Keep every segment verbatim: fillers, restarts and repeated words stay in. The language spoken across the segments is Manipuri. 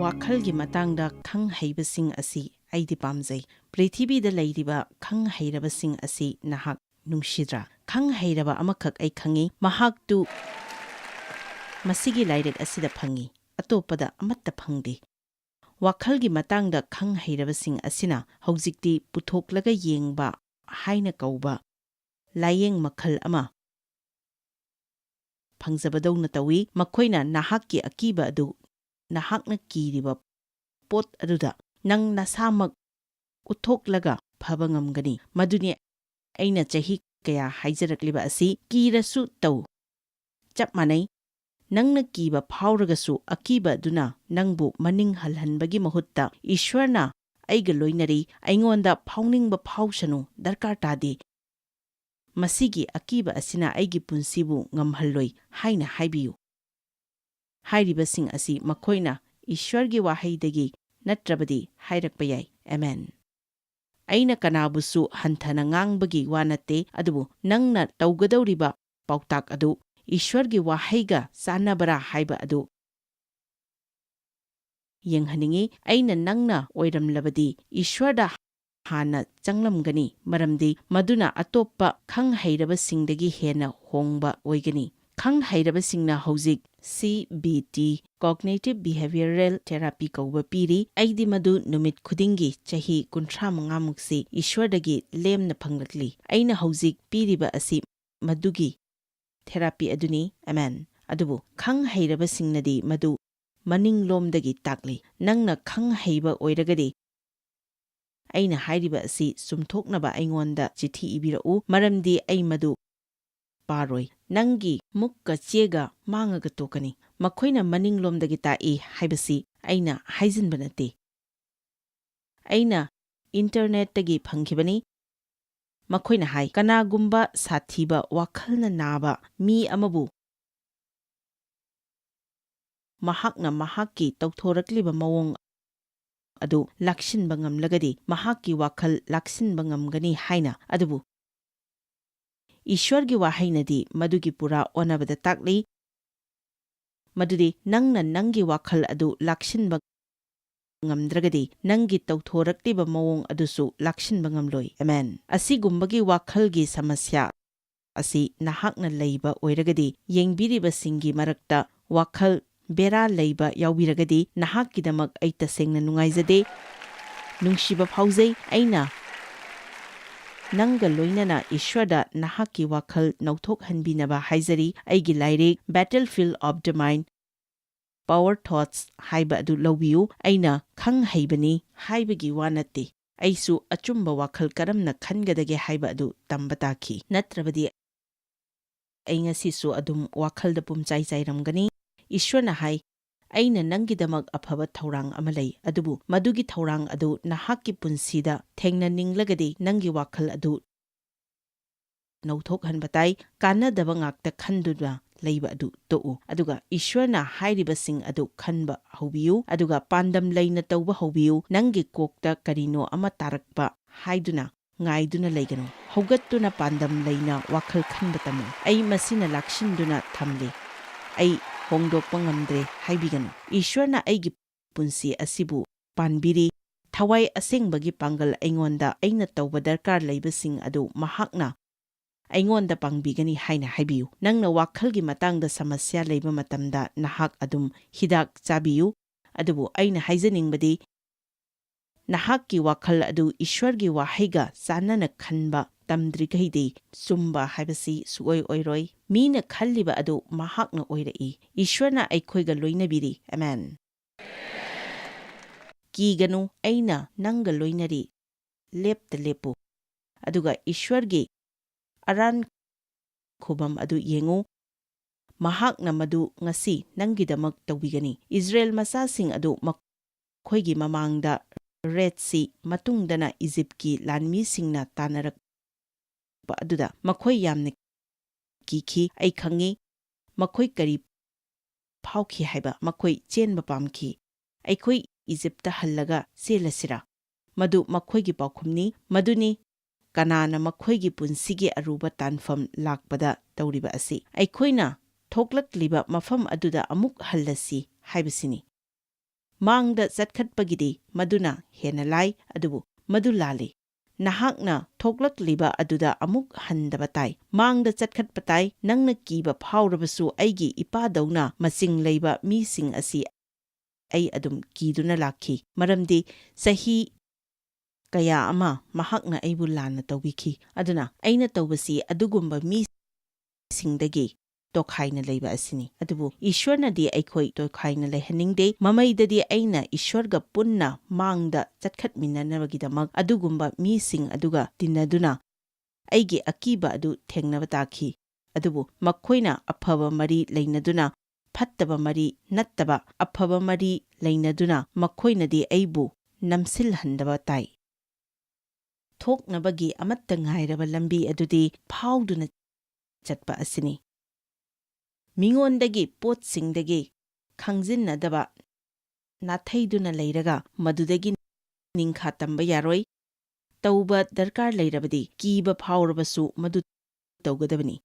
ꯋꯥꯈꯜꯒꯤ ꯃꯇꯥꯡꯗ ꯈꯪ ꯍꯩꯕꯁꯤꯡ ꯑꯁꯤ ꯑꯩꯗꯤ ꯄꯥꯝꯖꯩ꯫ ꯄ꯭ꯔꯤꯊꯤꯕꯤꯗ ꯂꯩꯔꯤꯕ ꯈꯪ ꯍꯩꯔꯕꯁꯤꯡ ꯑꯁꯤ ꯅꯍꯥꯛ ꯅꯨꯡꯁꯤꯗ꯭ꯔꯥ? ꯈꯪ ꯍꯩꯔꯕ ꯑꯃꯈꯛ ꯑꯩ ꯈꯪꯏ꯫ ꯃꯍꯥꯛꯇꯨ ꯃꯁꯤꯒꯤ ꯂꯥꯏꯔꯤꯛ ꯑꯁꯤꯗ ꯐꯪꯏ꯫ ꯑꯇꯣꯞꯄꯗ ꯑꯃꯠꯇ ꯐꯪꯗꯦ꯫ ꯋꯥꯈꯜꯒꯤ ꯃꯇꯥꯡꯗ ꯈꯪ ꯍꯩꯔꯕꯁꯤꯡ ꯑꯁꯤꯅ ꯍꯧꯖꯤꯛꯇꯤ ꯄꯨꯊꯣꯛꯂꯒ ꯌꯦꯡꯕ ꯍꯥꯏꯅ ꯀꯧꯕ ꯂꯥꯌꯦꯡ ꯃꯈꯜ ꯑꯃ ꯐꯪꯖꯕꯗꯧꯅ ꯇꯧꯏ꯫ ꯃꯈꯣꯏꯅ ꯅꯍꯥꯛꯀꯤ ꯑꯀꯤꯕ ꯑꯗꯨ, ꯅꯍꯥꯛꯅ ꯀꯤꯔꯤꯕ ꯄꯣꯠ ꯑꯗꯨꯗ ꯅꯪ ꯅꯁꯥꯃꯛ ꯎꯠꯊꯣꯛꯂꯒ ꯐꯕ ꯉꯝꯒꯅꯤ꯫ ꯃꯗꯨꯅꯤ ꯑꯩꯅ ꯆꯍꯤ ꯀꯌꯥ ꯍꯥꯏꯖꯔꯛꯂꯤꯕ ꯑꯁꯤ꯫ ꯀꯤꯔꯁꯨ ꯇꯧ꯫ ꯆꯞ ꯃꯥꯟꯅꯩ꯫ ꯅꯪꯅ ꯀꯤꯕ ꯐꯥꯎꯔꯒꯁꯨ, ꯑꯀꯤꯕ ꯑꯗꯨꯅ ꯅꯪꯕꯨ ꯃꯅꯤꯡ ꯍꯜꯍꯟꯕꯒꯤ ꯃꯍꯨꯠꯇ, "ꯏꯁ꯭ꯋꯔꯅ ꯑꯩꯒ ꯂꯣꯏꯅꯔꯤ, ꯑꯩꯉꯣꯟꯗ ꯐꯥꯎꯅꯤꯡꯕ ꯐꯥꯎꯁꯅꯨ, ꯗꯔꯀꯥꯔ ꯇꯥꯗꯦ꯫ ꯃꯁꯤꯒꯤ ꯑꯀꯤꯕ ꯑꯁꯤꯅ ꯑꯩꯒꯤ ꯄꯨꯟꯁꯤꯕꯨ ꯉꯝꯍꯜꯂꯣꯏ" ꯍꯥꯏꯅ ꯍꯥꯏꯕꯤꯌꯨ꯫ ꯍꯥꯏꯔꯤꯕꯁꯤꯡ ꯑꯁꯤ ꯃꯈꯣꯏꯅ ꯏꯁ꯭ꯋꯔꯒꯤ ꯋꯥꯍꯩꯗꯒꯤ ꯅꯠꯇ꯭ꯔꯕꯗꯤ ꯍꯥꯏꯔꯛꯄ ꯌꯥꯏ꯫ ꯑꯃꯦꯟ꯫ ꯑꯩꯅ ꯀꯅꯥꯕꯨꯁꯨ ꯍꯟꯊꯅ ꯉꯥꯡꯕꯒꯤ ꯋꯥ ꯅꯠꯇꯦ, ꯑꯗꯨꯕꯨ ꯅꯪꯅ ꯇꯧꯒꯗꯧꯔꯤꯕ ꯄꯥꯎꯇꯥꯛ ꯑꯗꯨ ꯏꯁ꯭ꯋꯔꯒꯤ ꯋꯥꯍꯩꯒ ꯆꯥꯟꯅꯕꯔꯥ ꯍꯥꯏꯕ ꯑꯗꯨ ꯌꯦꯡꯍꯟꯅꯤꯡꯏ꯫ ꯑꯩꯅ ꯅꯪꯅ ꯑꯣꯏꯔꯝꯂꯕꯗꯤ, ꯏꯁ꯭ꯋꯔꯗ ꯍꯥꯟꯅ ꯆꯪꯂꯝꯒꯅꯤ, ꯃꯔꯝꯗꯤ ꯃꯗꯨꯅ ꯑꯇꯣꯞꯄ ꯈꯪ ꯍꯩꯔꯕꯁꯤꯡꯗꯒꯤ ꯍꯦꯟꯅ ꯍꯣꯡꯕ ꯑꯣꯏꯒꯅꯤ꯫ ꯈꯪ ꯍꯩꯔꯕꯁꯤꯡꯅ ꯍꯧꯖꯤꯛ C B T, Cognitive Behavioral Therapy ꯀꯧꯕ ꯄꯤꯔꯤ꯫ ꯑꯩꯗꯤ ꯃꯗꯨ ꯅꯨꯃꯤꯠ ꯈꯨꯗꯤꯡꯒꯤ ꯆꯍꯤ ꯀꯨꯟꯊ꯭ꯔꯥ ꯃꯉꯥꯃꯨꯛꯁꯤ ꯏꯁ꯭ꯋꯔꯗꯒꯤ ꯂꯦꯝꯅ ꯐꯪꯂꯛꯂꯤ꯫ ꯑꯩꯅ ꯍꯧꯖꯤꯛ ꯄꯤꯔꯤꯕ ꯑꯁꯤ ꯃꯗꯨꯒꯤ ꯊꯦꯔꯥꯄꯤ ꯑꯗꯨꯅꯤ꯫ ꯑꯃꯦꯟ꯫ ꯑꯗꯨꯕꯨ ꯈꯪ ꯍꯩꯔꯕꯁꯤꯡꯅꯗꯤ ꯃꯗꯨ ꯃꯅꯤꯡꯂꯣꯝꯗꯒꯤ ꯇꯥꯛꯂꯤ꯫ ꯅꯪꯅ ꯈꯪ ꯍꯩꯕ ꯑꯣꯏꯔꯒꯗꯤ, ꯑꯩꯅ ꯍꯥꯏꯔꯤꯕ ꯑꯁꯤ ꯆꯨꯝꯊꯣꯛꯅꯕ ꯑꯩꯉꯣꯟꯗ ꯆꯤꯊꯤ ꯏꯕꯤꯔꯛꯎ, ꯃꯔꯝꯗꯤ ꯑꯩ ꯃꯗꯨ ꯄꯥꯔꯣꯏ꯫ ꯅꯪꯒꯤ ꯃꯨꯛꯀ ꯆꯦꯒ ꯃꯥꯡꯉꯒ ꯇꯣꯛꯀꯅꯤ꯫ ꯃꯈꯣꯏꯅ ꯃꯅꯤꯡꯂꯣꯝꯗꯒꯤ ꯇꯥꯛꯏ ꯍꯥꯏꯕꯁꯤ ꯑꯩꯅ ꯍꯥꯏꯖꯤꯟꯕ ꯅꯠꯇꯦ꯫ ꯑꯩꯅ ꯏꯟꯇꯔꯅꯦꯠꯇꯒꯤ ꯐꯪꯈꯤꯕꯅꯤ꯫ ꯃꯈꯣꯏꯅ ꯍꯥꯏ, ꯀꯅꯥꯒꯨꯝꯕ ꯁꯥꯊꯤꯕ ꯋꯥꯈꯜꯅ ꯅꯥꯕ ꯃꯤ ꯑꯃꯕꯨ ꯃꯍꯥꯛꯅ ꯃꯍꯥꯛꯀꯤ ꯇꯧꯊꯣꯔꯛꯂꯤꯕ ꯃꯑꯣꯡ ꯑꯗꯨ ꯂꯥꯛꯁꯤꯟꯕ ꯉꯝꯂꯒꯗꯤ, ꯃꯍꯥꯛꯀꯤ ꯋꯥꯈꯜ ꯂꯥꯛꯁꯤꯟꯕ ꯉꯝꯒꯅꯤ ꯍꯥꯏꯅ꯫ ꯑꯗꯨꯕꯨ ꯏꯁ꯭ꯋꯔꯒꯤ ꯋꯥꯍꯩꯅꯗꯤ ꯃꯗꯨꯒꯤ ꯄꯨꯔꯥ ꯑꯣꯟꯅꯕꯗ ꯇꯥꯛꯂꯤ, ꯃꯗꯨꯗꯤ ꯅꯪꯅ ꯅꯪꯒꯤ ꯋꯥꯈꯜ ꯑꯗꯨ ꯂꯥꯛꯁꯤꯟꯕ ꯉꯝꯗ꯭ꯔꯒꯗꯤ, ꯅꯪꯒꯤ ꯇꯧꯊꯣꯔꯛꯂꯤꯕ ꯃꯑꯣꯡ ꯑꯗꯨꯁꯨ ꯂꯥꯛꯁꯤꯟꯕ ꯉꯝꯂꯣꯏ꯫ ꯑꯃꯦꯟ꯫ ꯑꯁꯤꯒꯨꯝꯕꯒꯤ ꯋꯥꯈꯜꯒꯤ ꯁꯃꯁ꯭ꯌꯥ ꯑꯁꯤ ꯅꯍꯥꯛꯅ ꯂꯩꯕ ꯑꯣꯏꯔꯒꯗꯤ, ꯌꯦꯡꯕꯤꯔꯤꯕꯁꯤꯡꯒꯤ ꯃꯔꯛꯇ ꯋꯥꯈꯜ ꯕꯦꯔꯥ ꯂꯩꯕ ꯌꯥꯎꯕꯤꯔꯒꯗꯤ, ꯅꯍꯥꯛꯀꯤꯗꯃꯛ ꯑꯩ ꯇꯁꯦꯡꯅ ꯅꯨꯡꯉꯥꯏꯖꯗꯦ꯫ ꯅꯨꯡꯁꯤꯕ ꯐꯥꯎꯖꯩ꯫ ꯑꯩꯅ ꯅꯪꯒ ꯂꯣꯏꯅꯅ ꯏꯁ꯭ꯋꯔꯗ ꯅꯍꯥꯛꯀꯤ ꯋꯥꯈꯜ ꯅꯧꯊꯣꯛꯍꯟꯕꯤꯅꯕ ꯍꯥꯏꯖꯔꯤ꯫ ꯑꯩꯒꯤ ꯂꯥꯏꯔꯤꯛ Battlefield of the Mind, Power Thoughts ꯍꯥꯏꯕ ꯑꯗꯨ ꯂꯧꯕꯤꯌꯨ꯫ ꯑꯩꯅ ꯈꯪ ꯍꯩꯕꯅꯤ ꯍꯥꯏꯕꯒꯤ ꯋꯥ ꯅꯠꯇꯦ꯫ ꯑꯩꯁꯨ ꯑꯆꯨꯝꯕ ꯋꯥꯈꯜ ꯀꯔꯝꯅ ꯈꯟꯒꯗꯒꯦ ꯍꯥꯏꯕ ꯑꯗꯨ ꯇꯝꯕ ꯇꯥꯈꯤ꯫ ꯅꯠꯇ꯭ꯔꯕꯗꯤ ꯑꯩ ꯉꯁꯤꯁꯨ ꯑꯗꯨꯝ ꯋꯥꯈꯜꯗ ꯄꯨꯝꯆꯥꯏ ꯆꯥꯏꯔꯝꯒꯅꯤ꯫ ꯏꯁ꯭ꯋꯔꯅ ꯍꯥꯏ, "ꯑꯩꯅ ꯅꯪꯒꯤꯗꯃꯛ ꯑꯐꯕ ꯊꯧꯔꯥꯡ ꯑꯃ ꯂꯩ, ꯑꯗꯨꯕꯨ ꯃꯗꯨꯒꯤ ꯊꯧꯔꯥꯡ ꯑꯗꯨ ꯅꯍꯥꯛꯀꯤ ꯄꯨꯟꯁꯤꯗ ꯊꯦꯡꯅꯅꯤꯡꯂꯒꯗꯤ, ꯅꯪꯒꯤ ꯋꯥꯈꯜ ꯑꯗꯨ ꯅꯧꯊꯣꯛꯍꯟꯕ ꯇꯥꯏ꯫ ꯀꯥꯟꯅꯗꯕ ꯉꯥꯛꯇ ꯈꯟꯗꯨꯅ ꯂꯩꯕ ꯑꯗꯨ ꯇꯣꯛꯎ, ꯑꯗꯨꯒ ꯏꯁ꯭ꯋꯔꯅ ꯍꯥꯏꯔꯤꯕꯁꯤꯡ ꯑꯗꯨ ꯈꯟꯕ ꯍꯧꯕꯤꯌꯨ, ꯑꯗꯨꯒ ꯄꯥꯟꯗꯝ ꯂꯩꯅ ꯇꯧꯕ ꯍꯧꯕꯤꯌꯨ꯫ ꯅꯪꯒꯤ ꯀꯣꯛꯇ ꯀꯔꯤꯅꯣ ꯑꯃ ꯇꯥꯔꯛꯄ ꯍꯥꯏꯗꯨꯅ ꯉꯥꯏꯗꯨꯅ ꯂꯩꯒꯅꯨ꯫ ꯍꯧꯒꯠꯇꯨꯅ ꯄꯥꯟꯗꯝ ꯂꯩꯅ ꯋꯥꯈꯜ ꯈꯟꯕ ꯇꯝꯃꯨ꯫ ꯑꯩ ꯃꯁꯤꯅ ꯂꯥꯛꯁꯤꯟꯗꯨꯅ ꯊꯝꯂꯦ꯫ ꯑꯩ ꯍꯣꯡꯗꯣꯛꯄ ꯉꯝꯗ꯭ꯔꯦ ꯍꯥꯏꯕꯤꯒꯅꯨ꯫ ꯏꯁ꯭ꯋꯔꯅ ꯑꯩꯒꯤ ꯄꯨꯟꯁꯤ ꯑꯁꯤꯕꯨ ꯄꯥꯟꯕꯤꯔꯤ꯫ ꯊꯋꯥꯏ ꯑꯁꯦꯡꯕꯒꯤ ꯄꯥꯡꯒꯜ ꯑꯩꯉꯣꯟꯗ ꯑꯩꯅ ꯇꯧꯕ ꯗꯔꯀꯥꯔ ꯂꯩꯕꯁꯤꯡ ꯑꯗꯨ ꯃꯍꯥꯛꯅ ꯑꯩꯉꯣꯟꯗ ꯄꯥꯡꯕꯤꯒꯅꯤ ꯍꯥꯏꯅ ꯍꯥꯏꯕꯤꯌꯨ꯫ ꯅꯪꯅ ꯋꯥꯈꯜꯒꯤ ꯃꯇꯥꯡꯗ ꯁꯃꯁ꯭ꯌꯥ ꯂꯩꯕ ꯃꯇꯝꯗ ꯅꯍꯥꯛ ꯑꯗꯨꯝ ꯍꯤꯗꯥꯛ ꯆꯥꯕꯤꯌꯨ꯫ ꯑꯗꯨꯕꯨ ꯑꯩꯅ ꯍꯥꯏꯖꯅꯤꯡꯕꯗꯤ, ꯅꯍꯥꯛꯀꯤ ꯋꯥꯈꯜ ꯑꯗꯨ ꯏꯁ꯭ꯋꯔꯒꯤ ꯋꯥꯍꯩꯒ ꯆꯥꯟꯅꯅ ꯈꯟꯕ ꯇꯝꯗ꯭ꯔꯤꯈꯩꯗꯤ, ꯆꯨꯝꯕ ꯍꯥꯏꯕꯁꯤ ꯁꯨꯛꯑꯣꯏ ꯑꯣꯏꯔꯣꯏ꯫ ꯃꯤꯅ ꯈꯜꯂꯤꯕ ꯑꯗꯨ ꯃꯍꯥꯛꯅ ꯑꯣꯏꯔꯛꯏ꯫ ꯏꯁ꯭ꯋꯔꯅ ꯑꯩꯈꯣꯏꯒ ꯂꯣꯏꯅꯕꯤꯔꯤ꯫ ꯑꯃꯦꯟ꯫ "ꯀꯤꯒꯅꯨ, ꯑꯩꯅ ꯅꯪꯒ ꯂꯣꯏꯅꯔꯤ꯫ ꯂꯦꯞꯇ ꯂꯦꯞꯄꯨ, ꯑꯗꯨꯒ ꯏꯁ꯭ꯋꯔꯒꯤ ꯑꯔꯥꯟ ꯈꯨꯕꯝ ꯑꯗꯨ ꯌꯦꯡꯉꯨ꯫ ꯃꯍꯥꯛꯅ ꯃꯗꯨ ꯉꯁꯤ ꯅꯪꯒꯤꯗꯃꯛ ꯇꯧꯕꯤꯒꯅꯤ꯫" ꯏꯁ꯭ꯔꯥꯌꯦꯜ ꯃꯆꯥꯁꯤꯡ ꯑꯗꯨ ꯃꯈꯣꯏꯒꯤ ꯃꯃꯥꯡꯗ ꯔꯦꯗ ꯁꯤ ꯃꯇꯨꯡꯗꯅ ꯏꯖꯤꯞꯀꯤ ꯂꯥꯟꯃꯤꯁꯤꯡꯅ ꯇꯥꯟꯅꯔꯛꯄ ꯑꯗꯨꯗ ꯃꯈꯣꯏ ꯌꯥꯝꯅ ꯀꯤꯈꯤ꯫ ꯑꯩ ꯈꯪꯏ ꯃꯈꯣꯏ ꯀꯔꯤ ꯐꯥꯎꯈꯤ ꯍꯥꯏꯕ꯫ ꯃꯈꯣꯏ ꯆꯦꯟꯕ ꯄꯥꯝꯈꯤ꯫ "ꯑꯩꯈꯣꯏ ꯏꯖꯤꯞꯇ ꯍꯜꯂꯒ ꯆꯦꯜꯂꯁꯤꯔꯥ?" ꯃꯗꯨ ꯃꯈꯣꯏꯒꯤ ꯄꯥꯎꯈꯨꯝꯅꯤ꯫ ꯃꯗꯨꯅꯤ ꯀꯅꯥꯅ ꯃꯈꯣꯏꯒꯤ ꯄꯨꯟꯁꯤꯒꯤ ꯑꯔꯨꯕ ꯇꯥꯟꯐꯝ ꯂꯥꯛꯄꯗ ꯇꯧꯔꯤꯕ ꯑꯁꯤ꯫ ꯑꯩꯈꯣꯏꯅ ꯊꯣꯛꯂꯛꯂꯤꯕ ꯃꯐꯝ ꯑꯗꯨꯗ ꯑꯃꯨꯛ ꯍꯜꯂꯁꯤ ꯍꯥꯏꯕꯁꯤꯅꯤ꯫ ꯃꯥꯡꯗ ꯆꯠꯈꯠꯄꯒꯤꯗꯤ ꯃꯗꯨꯅ ꯍꯦꯟꯅ ꯂꯥꯏ, ꯑꯗꯨꯕꯨ ꯃꯗꯨ ꯂꯥꯜꯂꯤ꯫ ꯅꯍꯥꯛꯅ ꯊꯣꯛꯂꯛꯂꯤꯕ ꯑꯗꯨꯗ ꯑꯃꯨꯛ ꯍꯟꯗꯕ ꯇꯥꯏ꯫ ꯃꯥꯡꯗ ꯆꯠꯈꯠꯄ ꯇꯥꯏ꯫ ꯅꯪꯅ ꯀꯤꯕ ꯐꯥꯎꯔꯕꯁꯨ, ꯑꯩꯒꯤ ꯏꯄꯥꯗꯧꯅ ꯃꯆꯤꯡ ꯂꯩꯕ ꯃꯤꯁꯤꯡ ꯑꯁꯤ ꯑꯩ ꯑꯗꯨꯝ ꯀꯤꯗꯨꯅ ꯂꯥꯛꯈꯤ, ꯃꯔꯝꯗꯤ ꯆꯍꯤ ꯀꯌꯥ ꯑꯃ ꯃꯍꯥꯛꯅ ꯑꯩꯕꯨ ꯂꯥꯟꯅ ꯇꯧꯕꯤꯈꯤ꯫ ꯑꯗꯨꯅ ꯑꯩꯅ ꯇꯧꯕꯁꯤ ꯑꯗꯨꯒꯨꯝꯕ ꯃꯤꯁꯤꯡꯗꯒꯤ ꯇꯣꯈꯥꯏꯅ ꯂꯩꯕ ꯑꯁꯤꯅꯤ꯫ ꯑꯗꯨꯕꯨ ꯏꯁ꯭ꯋꯔꯅꯗꯤ ꯑꯩꯈꯣꯏ ꯇꯣꯈꯥꯏꯅ ꯂꯩꯍꯟꯅꯤꯡꯗꯦ꯫ ꯃꯃꯩꯗꯗꯤ ꯑꯩꯅ ꯏꯁ꯭ꯋꯔꯒ ꯄꯨꯟꯅ ꯃꯥꯡꯗ ꯆꯠꯈꯠꯃꯤꯟꯅꯅꯕꯒꯤꯗꯃꯛ ꯑꯗꯨꯒꯨꯝꯕ ꯃꯤꯁꯤꯡ ꯑꯗꯨꯒ ꯇꯤꯟꯅꯗꯨꯅ ꯑꯩꯒꯤ ꯑꯀꯤꯕ ꯑꯗꯨ ꯊꯦꯡꯅꯕ ꯇꯥꯈꯤ꯫ ꯑꯗꯨꯕꯨ ꯃꯈꯣꯏꯅ ꯑꯐꯕ ꯃꯔꯤ ꯂꯩꯅꯗꯨꯅ, ꯐꯠꯇꯕ ꯃꯔꯤ ꯅꯠꯇꯕ ꯑꯐꯕ ꯃꯔꯤ ꯂꯩꯅꯗꯨꯅ, ꯃꯈꯣꯏꯅꯗꯤ ꯑꯩꯕꯨ ꯅꯝꯁꯤꯜꯍꯟꯗꯕ ꯇꯥꯏ꯫ ꯊꯣꯛꯅꯕꯒꯤ ꯑꯃꯠꯇ ꯉꯥꯏꯔꯕ ꯂꯝꯕꯤ ꯑꯗꯨꯗꯤ ꯐꯥꯎꯗꯨꯅ ꯆꯠꯄ ꯑꯁꯤꯅꯤ꯫ ꯃꯤꯉꯣꯟꯗꯒꯤ, ꯄꯣꯠꯁꯤꯡꯗꯒꯤ ꯈꯪꯖꯤꯟꯅꯗꯕ, ꯅꯥꯊꯩꯗꯨꯅ ꯂꯩꯔꯒ ꯃꯗꯨꯗꯒꯤ ꯅꯤꯡꯈꯥ ꯇꯝꯕ ꯌꯥꯔꯣꯏ꯫ ꯇꯧꯕ ꯗꯔꯀꯥꯔ ꯂꯩꯔꯕꯗꯤ ꯀꯤꯕ ꯐꯥꯎꯔꯕꯁꯨ ꯃꯗꯨ ꯇꯧꯒꯗꯕꯅꯤ꯫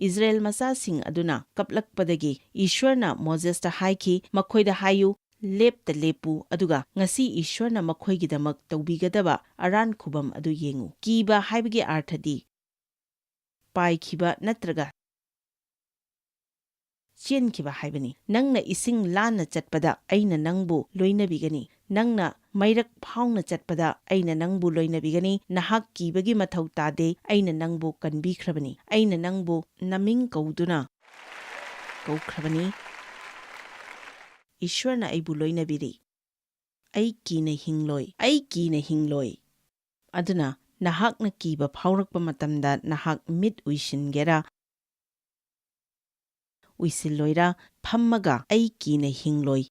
ꯏꯁ꯭ꯔꯥꯌꯦꯜ ꯃꯆꯥꯁꯤꯡ ꯑꯗꯨꯅ ꯀꯞꯂꯛꯄꯗꯒꯤ ꯏꯁ꯭ꯋꯔꯅ ꯃꯣꯖꯦꯁꯇ ꯍꯥꯏꯈꯤ, "ꯃꯈꯣꯏꯗ ꯍꯥꯏꯌꯨ, ꯂꯦꯞꯇ ꯂꯦꯞꯄꯨ, ꯑꯗꯨꯒ ꯉꯁꯤ ꯏꯁ꯭ꯋꯔꯅ ꯃꯈꯣꯏꯒꯤꯗꯃꯛ ꯇꯧꯕꯤꯒꯗꯕ ꯑꯔꯥꯟ ꯈꯨꯕꯝ ꯑꯗꯨ ꯌꯦꯡꯉꯨ"꯫ ꯀꯤꯕ ꯍꯥꯏꯕꯒꯤ ꯑꯥꯔꯊꯗꯤ ꯄꯥꯏꯈꯤꯕ ꯅꯠꯇ꯭ꯔꯒ ꯆꯦꯟꯈꯤꯕ ꯍꯥꯏꯕꯅꯤ꯫ "ꯅꯪꯅ ꯏꯁꯤꯡ ꯂꯥꯟꯅ ꯆꯠꯄꯗ ꯑꯩꯅ ꯅꯪꯕꯨ ꯂꯣꯏꯅꯕꯤꯒꯅꯤ꯫ ꯅꯪꯅ ꯃꯩꯔꯛ ꯐꯥꯎꯅ ꯆꯠꯄꯗ ꯑꯩꯅ ꯅꯪꯕꯨ ꯂꯣꯏꯅꯕꯤꯒꯅꯤ꯫ ꯅꯍꯥꯛ ꯀꯤꯕꯒꯤ ꯃꯊꯧ ꯇꯥꯗꯦ꯫ ꯑꯩꯅ ꯅꯪꯕꯨ ꯀꯟꯕꯤꯈ꯭ꯔꯕꯅꯤ꯫ ꯑꯩꯅ ꯅꯪꯕꯨ ꯅꯃꯤꯡ ꯀꯧꯗꯨꯅ ꯀꯧꯈ꯭ꯔꯕꯅꯤ꯫ ꯏꯁ꯭ꯋꯔꯅ ꯑꯩꯕꯨ ꯂꯣꯏꯅꯕꯤꯔꯤ꯫ ꯑꯩ ꯀꯤꯅ ꯍꯤꯡꯂꯣꯏ꯫ ꯑꯩ ꯀꯤꯅ ꯍꯤꯡꯂꯣꯏ꯫ ꯑꯗꯨꯅ ꯅꯍꯥꯛꯅ ꯀꯤꯕ ꯐꯥꯎꯔꯛꯄ ꯃꯇꯝꯗ ꯅꯍꯥꯛ ꯃꯤꯠ ꯎꯏꯁꯤꯟꯒꯦꯔꯥ, ꯎꯏꯁꯤꯜꯂꯣꯏꯔꯥ, ꯐꯝꯃꯒ "ꯑꯩ ꯀꯤꯅ ꯍꯤꯡꯂꯣꯏ,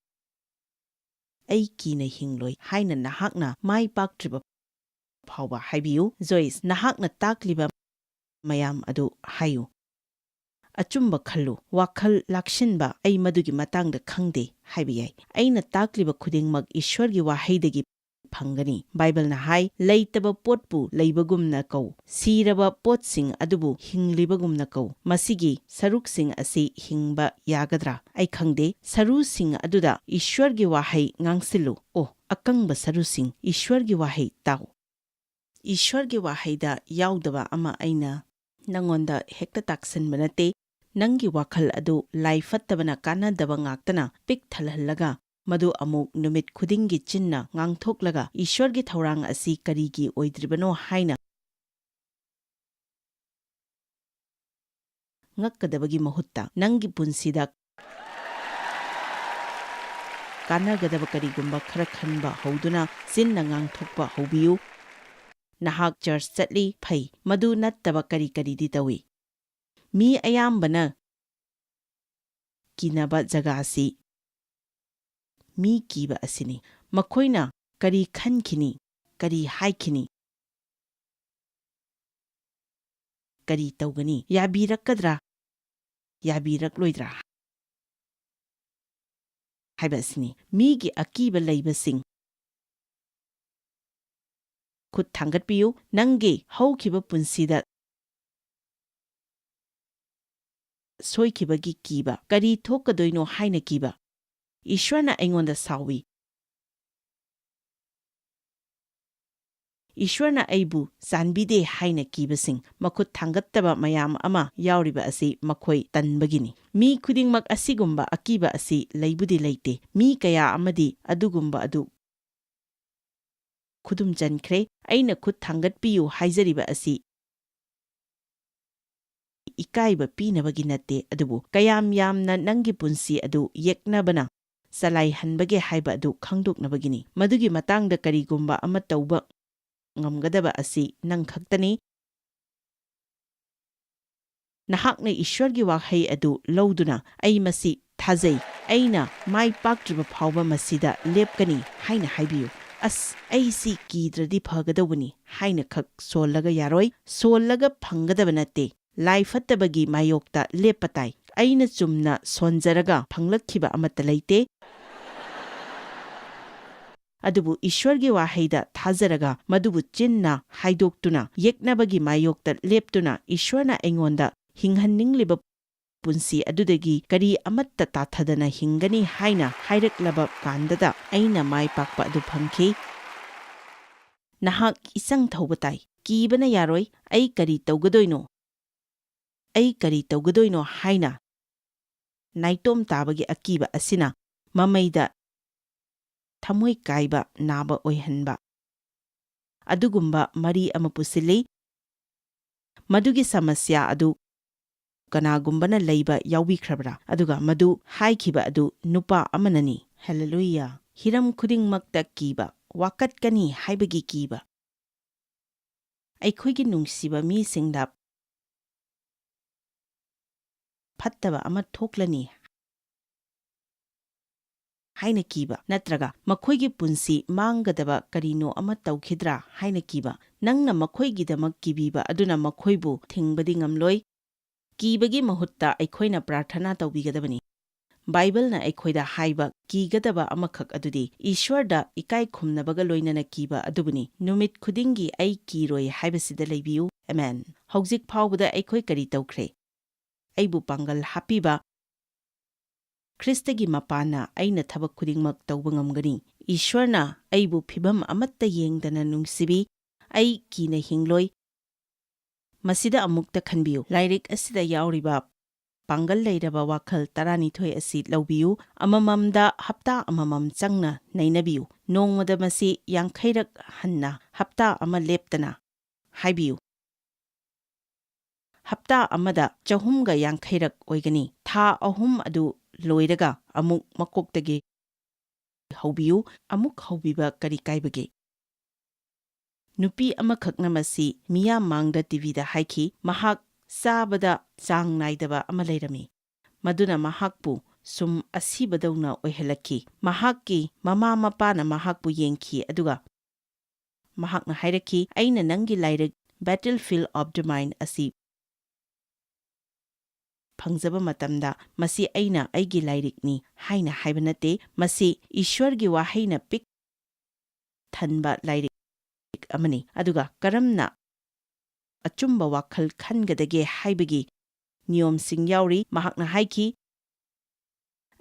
ꯑꯩ ꯀꯤꯅ ꯍꯤꯡꯂꯣꯏ" ꯍꯥꯏꯅ ꯅꯍꯥꯛꯅ ꯃꯥꯏ ꯄꯥꯛꯇ꯭ꯔꯤꯕ ꯐꯥꯎꯕ ꯍꯥꯏꯕꯤꯌꯨ꯫ ꯖꯣꯏꯁ, ꯅꯍꯥꯛꯅ ꯇꯥꯛꯂꯤꯕ ꯃꯌꯥꯝ ꯑꯗꯨ ꯍꯥꯏꯌꯨ꯫ ꯑꯆꯨꯝꯕ ꯈꯜꯂꯨ꯫ ꯋꯥꯈꯜ ꯂꯥꯛꯁꯤꯟꯕ, "ꯑꯩ ꯃꯗꯨꯒꯤ ꯃꯇꯥꯡꯗ ꯈꯪꯗꯦ" ꯍꯥꯏꯕ ꯌꯥꯏ꯫ ꯑꯩꯅ ꯇꯥꯛꯂꯤꯕ ꯈꯨꯗꯤꯡꯃꯛ ꯏꯁ꯭ꯋꯔꯒꯤ ꯋꯥꯍꯩꯗꯒꯤ ꯐꯪꯒꯅꯤ꯫ ꯕꯥꯏꯕꯜꯅ ꯍꯥꯏ, "ꯂꯩꯇꯕ ꯄꯣꯠꯄꯨ ꯂꯩꯕꯒꯨꯝꯅ ꯀꯧ, ꯁꯤꯔꯕ ꯄꯣꯠꯁꯤꯡ ꯑꯗꯨꯕꯨ ꯍꯤꯡꯂꯤꯕꯒꯨꯝꯅ ꯀꯧ"꯫ ꯃꯁꯤꯒꯤ ꯁꯔꯨꯛꯁꯤꯡ ꯑꯁꯤ ꯍꯤꯡꯕ ꯌꯥꯒꯗ꯭ꯔꯥ? ꯑꯩ ꯈꯪꯗꯦ꯫ ꯁꯔꯨꯁꯤꯡ ꯑꯗꯨꯗ ꯏꯁ꯭ꯋꯔꯒꯤ ꯋꯥꯍꯩ ꯉꯥꯡꯁꯤꯜꯂꯨ꯫ ꯑꯣ, ꯑꯀꯪꯕ ꯁꯔꯨꯁꯤꯡ, ꯏꯁ꯭ꯋꯔꯒꯤ ꯋꯥꯍꯩ ꯇꯥꯎ꯫ ꯏꯁ꯭ꯋꯔꯒꯤ ꯋꯥꯍꯩꯗ ꯌꯥꯎꯗꯕ ꯑꯃ ꯑꯩꯅ ꯅꯉꯣꯟꯗ ꯍꯦꯛꯇ ꯇꯥꯛꯁꯤꯟꯕ ꯅꯠꯇꯦ꯫ ꯅꯪꯒꯤ ꯋꯥꯈꯜ ꯑꯗꯨ ꯂꯥꯏ ꯐꯠꯇꯕꯅ ꯀꯥꯟꯅꯗꯕ ꯉꯥꯛꯇꯅ ꯄꯤꯛ ꯊꯜꯍꯜꯂꯒ, ꯃꯗꯨ ꯑꯃꯨꯛ ꯅꯨꯃꯤꯠ ꯈꯨꯗꯤꯡꯒꯤ ꯆꯤꯟꯅ ꯉꯥꯡꯊꯣꯛꯂꯒ, "ꯏꯁ꯭ꯋꯔꯒꯤ ꯊꯧꯔꯥꯡ ꯑꯁꯤ ꯀꯔꯤꯒꯤ ꯑꯣꯏꯗ꯭ꯔꯤꯕꯅꯣ?" ꯍꯥꯏꯅ ꯉꯛꯀꯗꯕꯒꯤ ꯃꯍꯨꯠꯇ, ꯅꯪꯒꯤ ꯄꯨꯟꯁꯤꯗ ꯀꯥꯟꯅꯒꯗꯕ ꯀꯔꯤꯒꯨꯝꯕ ꯈꯔ ꯈꯟꯕ ꯍꯧꯗꯨꯅ ꯆꯤꯟꯅ ꯉꯥꯡꯊꯣꯛꯄ ꯍꯧꯕꯤꯌꯨ꯫ ꯅꯍꯥꯛ ꯆꯔꯆ ꯆꯠꯂꯤ, ꯐꯩ꯫ ꯃꯗꯨ ꯅꯠꯇꯕ ꯀꯔꯤ ꯀꯔꯤꯗꯤ ꯇꯧꯏ? ꯃꯤ ꯑꯌꯥꯝꯕꯅ ꯀꯤꯅꯕ ꯖꯒꯥꯁꯤ ꯃꯤ ꯀꯤꯕ ꯑꯁꯤꯅꯤ꯫ ꯃꯈꯣꯏꯅ ꯀꯔꯤ ꯈꯟꯈꯤꯅꯤ, ꯀꯔꯤ ꯍꯥꯏꯈꯤꯅꯤ, ꯀꯔꯤ ꯇꯧꯒꯅꯤ, ꯌꯥꯕꯤꯔꯛꯀꯗ꯭ꯔꯥ, ꯌꯥꯕꯤꯔꯛꯂꯣꯏꯗ꯭ꯔꯥ ꯍꯥꯏꯕ ꯑꯁꯤꯅꯤ꯫ ꯃꯤꯒꯤ ꯑꯀꯤꯕ ꯂꯩꯕꯁꯤꯡ ꯈꯨꯠ ꯊꯥꯡꯒꯠꯄꯤꯌꯨ꯫ ꯅꯪꯒꯤ ꯍꯧꯈꯤꯕ ꯄꯨꯟꯁꯤꯗ ꯁꯣꯏꯈꯤꯕꯒꯤ ꯀꯤꯕ, ꯀꯔꯤ ꯊꯣꯛꯀꯗꯣꯏꯅꯣ ꯍꯥꯏꯅ ꯀꯤꯕ, "ꯏꯁ꯭ꯋꯔꯅ ꯑꯩꯉꯣꯟꯗ ꯁꯥꯎꯏ, ꯏꯁ꯭ꯋꯔꯅ ꯑꯩꯕꯨ ꯆꯥꯟꯕꯤꯗꯦ" ꯍꯥꯏꯅ ꯀꯤꯕꯁꯤꯡ, ꯃꯈꯨꯠ ꯊꯥꯡꯒꯠꯇꯕ ꯃꯌꯥꯝ ꯑꯃ ꯌꯥꯎꯔꯤꯕ ꯑꯁꯤ ꯃꯈꯣꯏ ꯇꯟꯕꯒꯤꯅꯤ꯫ ꯃꯤ ꯈꯨꯗꯤꯡꯃꯛ ꯑꯁꯤꯒꯨꯝꯕ ꯑꯀꯤꯕ ꯑꯁꯤ ꯂꯩꯕꯨꯗꯤ ꯂꯩꯇꯦ꯫ ꯃꯤ ꯀꯌꯥ ꯑꯃꯗꯤ ꯑꯗꯨꯒꯨꯝꯕ ꯑꯗꯨ ꯈꯨꯗꯨꯝ ꯆꯟꯈ꯭ꯔꯦ꯫ ꯑꯩꯅ ꯈꯨꯠ ꯊꯥꯡꯒꯠꯄꯤꯌꯨ ꯍꯥꯏꯖꯔꯤꯕ ꯑꯁꯤ ꯏꯀꯥꯏꯕ ꯄꯤꯅꯕꯒꯤ ꯅꯠꯇꯦ, ꯑꯗꯨꯕꯨ ꯀꯌꯥꯝ ꯌꯥꯝꯅ ꯅꯪꯒꯤ ꯄꯨꯟꯁꯤ ꯑꯗꯨ ꯌꯦꯛꯅꯕꯅ ꯆꯂꯥꯏꯍꯟꯕꯒꯦ ꯍꯥꯏꯕ ꯑꯗꯨ ꯈꯪꯗꯣꯛꯅꯕꯒꯤꯅꯤ꯫ ꯃꯗꯨꯒꯤ ꯃꯇꯥꯡꯗ ꯀꯔꯤꯒꯨꯝꯕ ꯑꯃ ꯇꯧꯕ ꯉꯝꯒꯗꯕ ꯑꯁꯤ ꯅꯪ ꯈꯛꯇꯅꯤ꯫ ꯅꯍꯥꯛꯅ ꯏꯁ꯭ꯋꯔꯒꯤ ꯋꯥꯍꯩ ꯑꯗꯨ ꯂꯧꯗꯨꯅ, "ꯑꯩ ꯃꯁꯤ ꯊꯥꯖꯩ, ꯑꯩꯅ ꯃꯥꯏ ꯄꯥꯛꯇ꯭ꯔꯤꯕ ꯐꯥꯎꯕ ꯃꯁꯤꯗ ꯂꯦꯞꯀꯅꯤ" ꯍꯥꯏꯅ ꯍꯥꯏꯕꯤꯌꯨ꯫ "ꯑꯁ, ꯑꯩ ꯁꯤ ꯀꯤꯗ꯭ꯔꯗꯤ ꯐꯒꯗꯧꯕꯅꯤ" ꯍꯥꯏꯅ ꯈꯛ ꯁꯣꯜꯂꯒ ꯌꯥꯔꯣꯏ꯫ ꯁꯣꯜꯂꯒ ꯐꯪꯒꯗꯕ ꯅꯠꯇꯦ꯫ ꯂꯥꯏ ꯐꯠꯇꯕꯒꯤ ꯃꯥꯌꯣꯛꯇ ꯂꯦꯞꯄ ꯇꯥꯏ꯫ ꯑꯩꯅ ꯆꯨꯝꯅ ꯁꯣꯟꯖꯔꯒ ꯐꯪꯂꯛꯈꯤꯕ ꯑꯃꯠꯇ ꯂꯩꯇꯦ꯫ ꯑꯗꯨꯕꯨ ꯏꯁ꯭ꯋꯔꯒꯤ ꯋꯥꯍꯩꯗ ꯊꯥꯖꯔꯒ ꯃꯗꯨꯕꯨ ꯆꯤꯟꯅ ꯍꯥꯏꯗꯣꯛꯇꯨꯅ ꯌꯦꯛꯅꯕꯒꯤ ꯃꯥꯌꯣꯛꯇ ꯂꯦꯞꯇꯨꯅ ꯏꯁ꯭ꯋꯔꯅ ꯑꯩꯉꯣꯟꯗ ꯍꯤꯡꯍꯟꯅꯤꯡꯂꯤꯕ ꯄꯨꯟꯁꯤ ꯑꯗꯨꯗꯒꯤ ꯀꯔꯤ ꯑꯃꯠꯇ ꯇꯥꯊꯗꯅ ꯍꯤꯡꯒꯅꯤ ꯍꯥꯏꯅ ꯍꯥꯏꯔꯛꯂꯕ ꯀꯥꯟꯗꯗ ꯑꯩꯅ ꯃꯥꯏ ꯄꯥꯛꯄ ꯑꯗꯨ ꯐꯪꯈꯤ꯫ ꯅꯍꯥꯛ ꯏꯆꯪ ꯊꯧꯕ ꯇꯥꯏ꯫ ꯀꯤꯕꯅ ꯌꯥꯔꯣꯏ꯫ ꯑꯩ ꯀꯔꯤ ꯇꯧꯒꯗꯣꯏꯅꯣ? ꯑꯩ ꯀꯔꯤ ꯇꯧꯒꯗꯣꯏꯅꯣ ꯍꯥꯏꯅ ꯅꯥꯏꯇꯣꯝ ꯇꯥꯕꯒꯤ ꯑꯀꯤꯕ ꯑꯁꯤꯅ ꯃꯃꯩꯗ ꯊꯃꯣꯏ ꯀꯥꯏꯕ ꯅꯥꯕ ꯑꯣꯏꯍꯟꯕ ꯑꯗꯨꯒꯨꯝꯕ ꯃꯔꯤ ꯑꯃ ꯄꯨꯁꯤꯜꯂꯤ꯫ ꯃꯗꯨꯒꯤ ꯁꯃꯁ꯭ꯌꯥ ꯑꯗꯨ ꯀꯅꯥꯒꯨꯝꯕꯅ ꯂꯩꯕ ꯌꯥꯎꯕꯤꯈ꯭ꯔꯕ꯭ꯔꯥ? ꯑꯗꯨꯒ ꯃꯗꯨ ꯍꯥꯏꯈꯤꯕ ꯑꯗꯨ ꯅꯨꯄꯥ ꯑꯃꯅꯅꯤ꯫ ꯍꯦꯂꯦꯂꯨꯌꯥ! ꯍꯤꯔꯝ ꯈꯨꯗꯤꯡꯃꯛꯇ ꯀꯤꯕ, ꯋꯥꯀꯠꯀꯅꯤ ꯍꯥꯏꯕꯒꯤ ꯀꯤꯕ꯫ ꯑꯩꯈꯣꯏꯒꯤ ꯅꯨꯡꯁꯤꯕ ꯃꯤꯁꯤꯡꯗ ꯐꯠꯇꯕ ꯑꯃ ꯊꯣꯛꯂꯅꯤ ꯍꯥꯏꯅ ꯀꯤꯕ, ꯅꯠꯇ꯭ꯔꯒ ꯃꯈꯣꯏꯒꯤ ꯄꯨꯟꯁꯤ ꯃꯥꯡꯒꯗꯕ ꯀꯔꯤꯅꯣ ꯑꯃ ꯇꯧꯈꯤꯗ꯭ꯔꯥ ꯍꯥꯏꯅ ꯀꯤꯕ꯫ ꯅꯪꯅ ꯃꯈꯣꯏꯒꯤꯗꯃꯛ ꯀꯤꯕꯤꯕ ꯑꯗꯨꯅ ꯃꯈꯣꯏꯕꯨ ꯊꯤꯡꯕꯗꯤ ꯉꯝꯂꯣꯏ꯫ ꯀꯤꯕꯒꯤ ꯃꯍꯨꯠꯇ ꯑꯩꯈꯣꯏꯅ ꯄ꯭ꯔꯥꯔꯊꯅꯥ ꯇꯧꯕꯤꯒꯗꯕꯅꯤ꯫ ꯕꯥꯏꯕꯜꯅ ꯑꯩꯈꯣꯏꯗ ꯍꯥꯏꯕ ꯀꯤꯒꯗꯕ ꯑꯃꯈꯛ ꯑꯗꯨꯗꯤ ꯏꯁ꯭ꯋꯔꯗ ꯏꯀꯥꯏ ꯈꯨꯝꯅꯕꯒ ꯂꯣꯏꯅꯅ ꯀꯤꯕ ꯑꯗꯨꯕꯨꯅꯤ꯫ "ꯅꯨꯃꯤꯠ ꯈꯨꯗꯤꯡꯒꯤ ꯑꯩ ꯀꯤꯔꯣꯏ ꯍꯥꯏꯕꯁꯤꯗ ꯂꯩꯕꯤꯌꯨ꯫" ꯑꯃꯦꯟ꯫ ꯍꯧꯖꯤꯛ ꯐꯥꯎꯕꯗ ꯑꯩꯈꯣꯏ ꯀꯔꯤ ꯇꯧꯈ꯭ꯔꯦ? ꯑꯩꯕꯨ ꯄꯥꯡꯒꯜ ꯍꯥꯞꯄꯤꯕ ꯈ꯭ꯔꯤꯁꯇꯒꯤ ꯃꯄꯥꯟꯅ ꯑꯩꯅ ꯊꯕꯛ ꯈꯨꯗꯤꯡꯃꯛ ꯇꯧꯕ ꯉꯝꯒꯅꯤ꯫ ꯏꯁ꯭ꯋꯔꯅ ꯑꯩꯕꯨ ꯐꯤꯚꯝ ꯑꯃꯠꯇ ꯌꯦꯡꯗꯅ ꯅꯨꯡꯁꯤꯕꯤ꯫ ꯑꯩ ꯀꯤꯅ ꯍꯤꯡꯂꯣꯏ꯫ ꯃꯁꯤꯗ ꯑꯃꯨꯛꯇ ꯈꯟꯕꯤꯌꯨ, ꯂꯥꯏꯔꯤꯛ ꯑꯁꯤꯗ ꯌꯥꯎꯔꯤꯕ ꯄꯥꯡꯒꯜ ꯂꯩꯔꯕ ꯋꯥꯈꯜ ꯇꯔꯥꯅꯤꯊꯣꯏ ꯑꯁꯤ ꯂꯧꯕꯤꯌꯨ, ꯑꯃꯃꯝꯗ ꯍꯞꯇꯥ ꯑꯃꯃꯝ ꯆꯪꯅ ꯅꯩꯅꯕꯤꯌꯨ꯫ ꯅꯣꯡꯃꯗ ꯃꯁꯤ ꯌꯥꯡꯈꯩꯔꯛ ꯍꯟꯅ ꯍꯞꯇꯥ ꯑꯃ ꯂꯦꯞꯇꯅ ꯍꯥꯏꯕꯤꯌꯨ꯫ ꯍꯞꯇꯥ ꯑꯃꯗ ꯆꯍꯨꯝꯒ ꯌꯥꯡꯈꯩꯔꯛ ꯑꯣꯏꯒꯅꯤ꯫ ꯊꯥ ꯑꯍꯨꯝ ꯑꯗꯨ ꯂꯣꯏꯔꯒ ꯑꯃꯨꯛ ꯃꯀꯣꯛꯇꯒꯤ ꯍꯧꯕꯤꯌꯨ꯫ ꯑꯃꯨꯛ ꯍꯧꯕꯤꯕ ꯀꯔꯤ ꯀꯥꯏꯕꯒꯦ? ꯅꯨꯄꯤ ꯑꯃꯈꯛꯅ ꯃꯁꯤ ꯃꯤꯌꯥꯝ ꯃꯥꯡꯗ ꯇꯤꯚꯤꯗ ꯍꯥꯏꯈꯤ, ꯃꯍꯥꯛ ꯆꯥꯕꯗ ꯆꯥꯡ ꯅꯥꯏꯗꯕ ꯑꯃ ꯂꯩꯔꯝꯃꯤ, ꯃꯗꯨꯅ ꯃꯍꯥꯛꯄꯨ ꯁꯨꯝ ꯑꯁꯤꯕꯗꯧꯅ ꯑꯣꯏꯍꯜꯂꯛꯈꯤ꯫ ꯃꯍꯥꯛꯀꯤ ꯃꯃꯥ ꯃꯄꯥꯅ ꯃꯍꯥꯛꯄꯨ ꯌꯦꯡꯈꯤ, ꯑꯗꯨꯒ ꯃꯍꯥꯛꯅ ꯍꯥꯏꯔꯛꯈꯤ, "ꯑꯩꯅ ꯅꯪꯒꯤ ꯂꯥꯏꯔꯤꯛ Battlefield of the Mind ꯑꯁꯤ ꯐꯪꯖꯕ ꯃꯇꯝꯗ, ꯃꯁꯤ ꯑꯩꯅ ꯑꯩꯒꯤ ꯂꯥꯏꯔꯤꯛꯅꯤ ꯍꯥꯏꯅ ꯍꯥꯏꯕ ꯅꯠꯇꯦ, ꯃꯁꯤ ꯏꯁ꯭ꯋꯔꯒꯤ ꯋꯥꯍꯩꯅ ꯄꯤꯛ ꯊꯟꯕ ꯂꯥꯏꯔꯤꯛ ꯑꯃꯅꯤ, ꯑꯗꯨꯒ ꯀꯔꯝꯅ ꯑꯆꯨꯝꯕ ꯋꯥꯈꯜ ꯈꯟꯒꯗꯒꯦ ꯍꯥꯏꯕꯒꯤ ꯅꯤꯌꯣꯝꯁꯤꯡ ꯌꯥꯎꯔꯤ꯫ ꯃꯍꯥꯛꯅ ꯍꯥꯏꯈꯤ,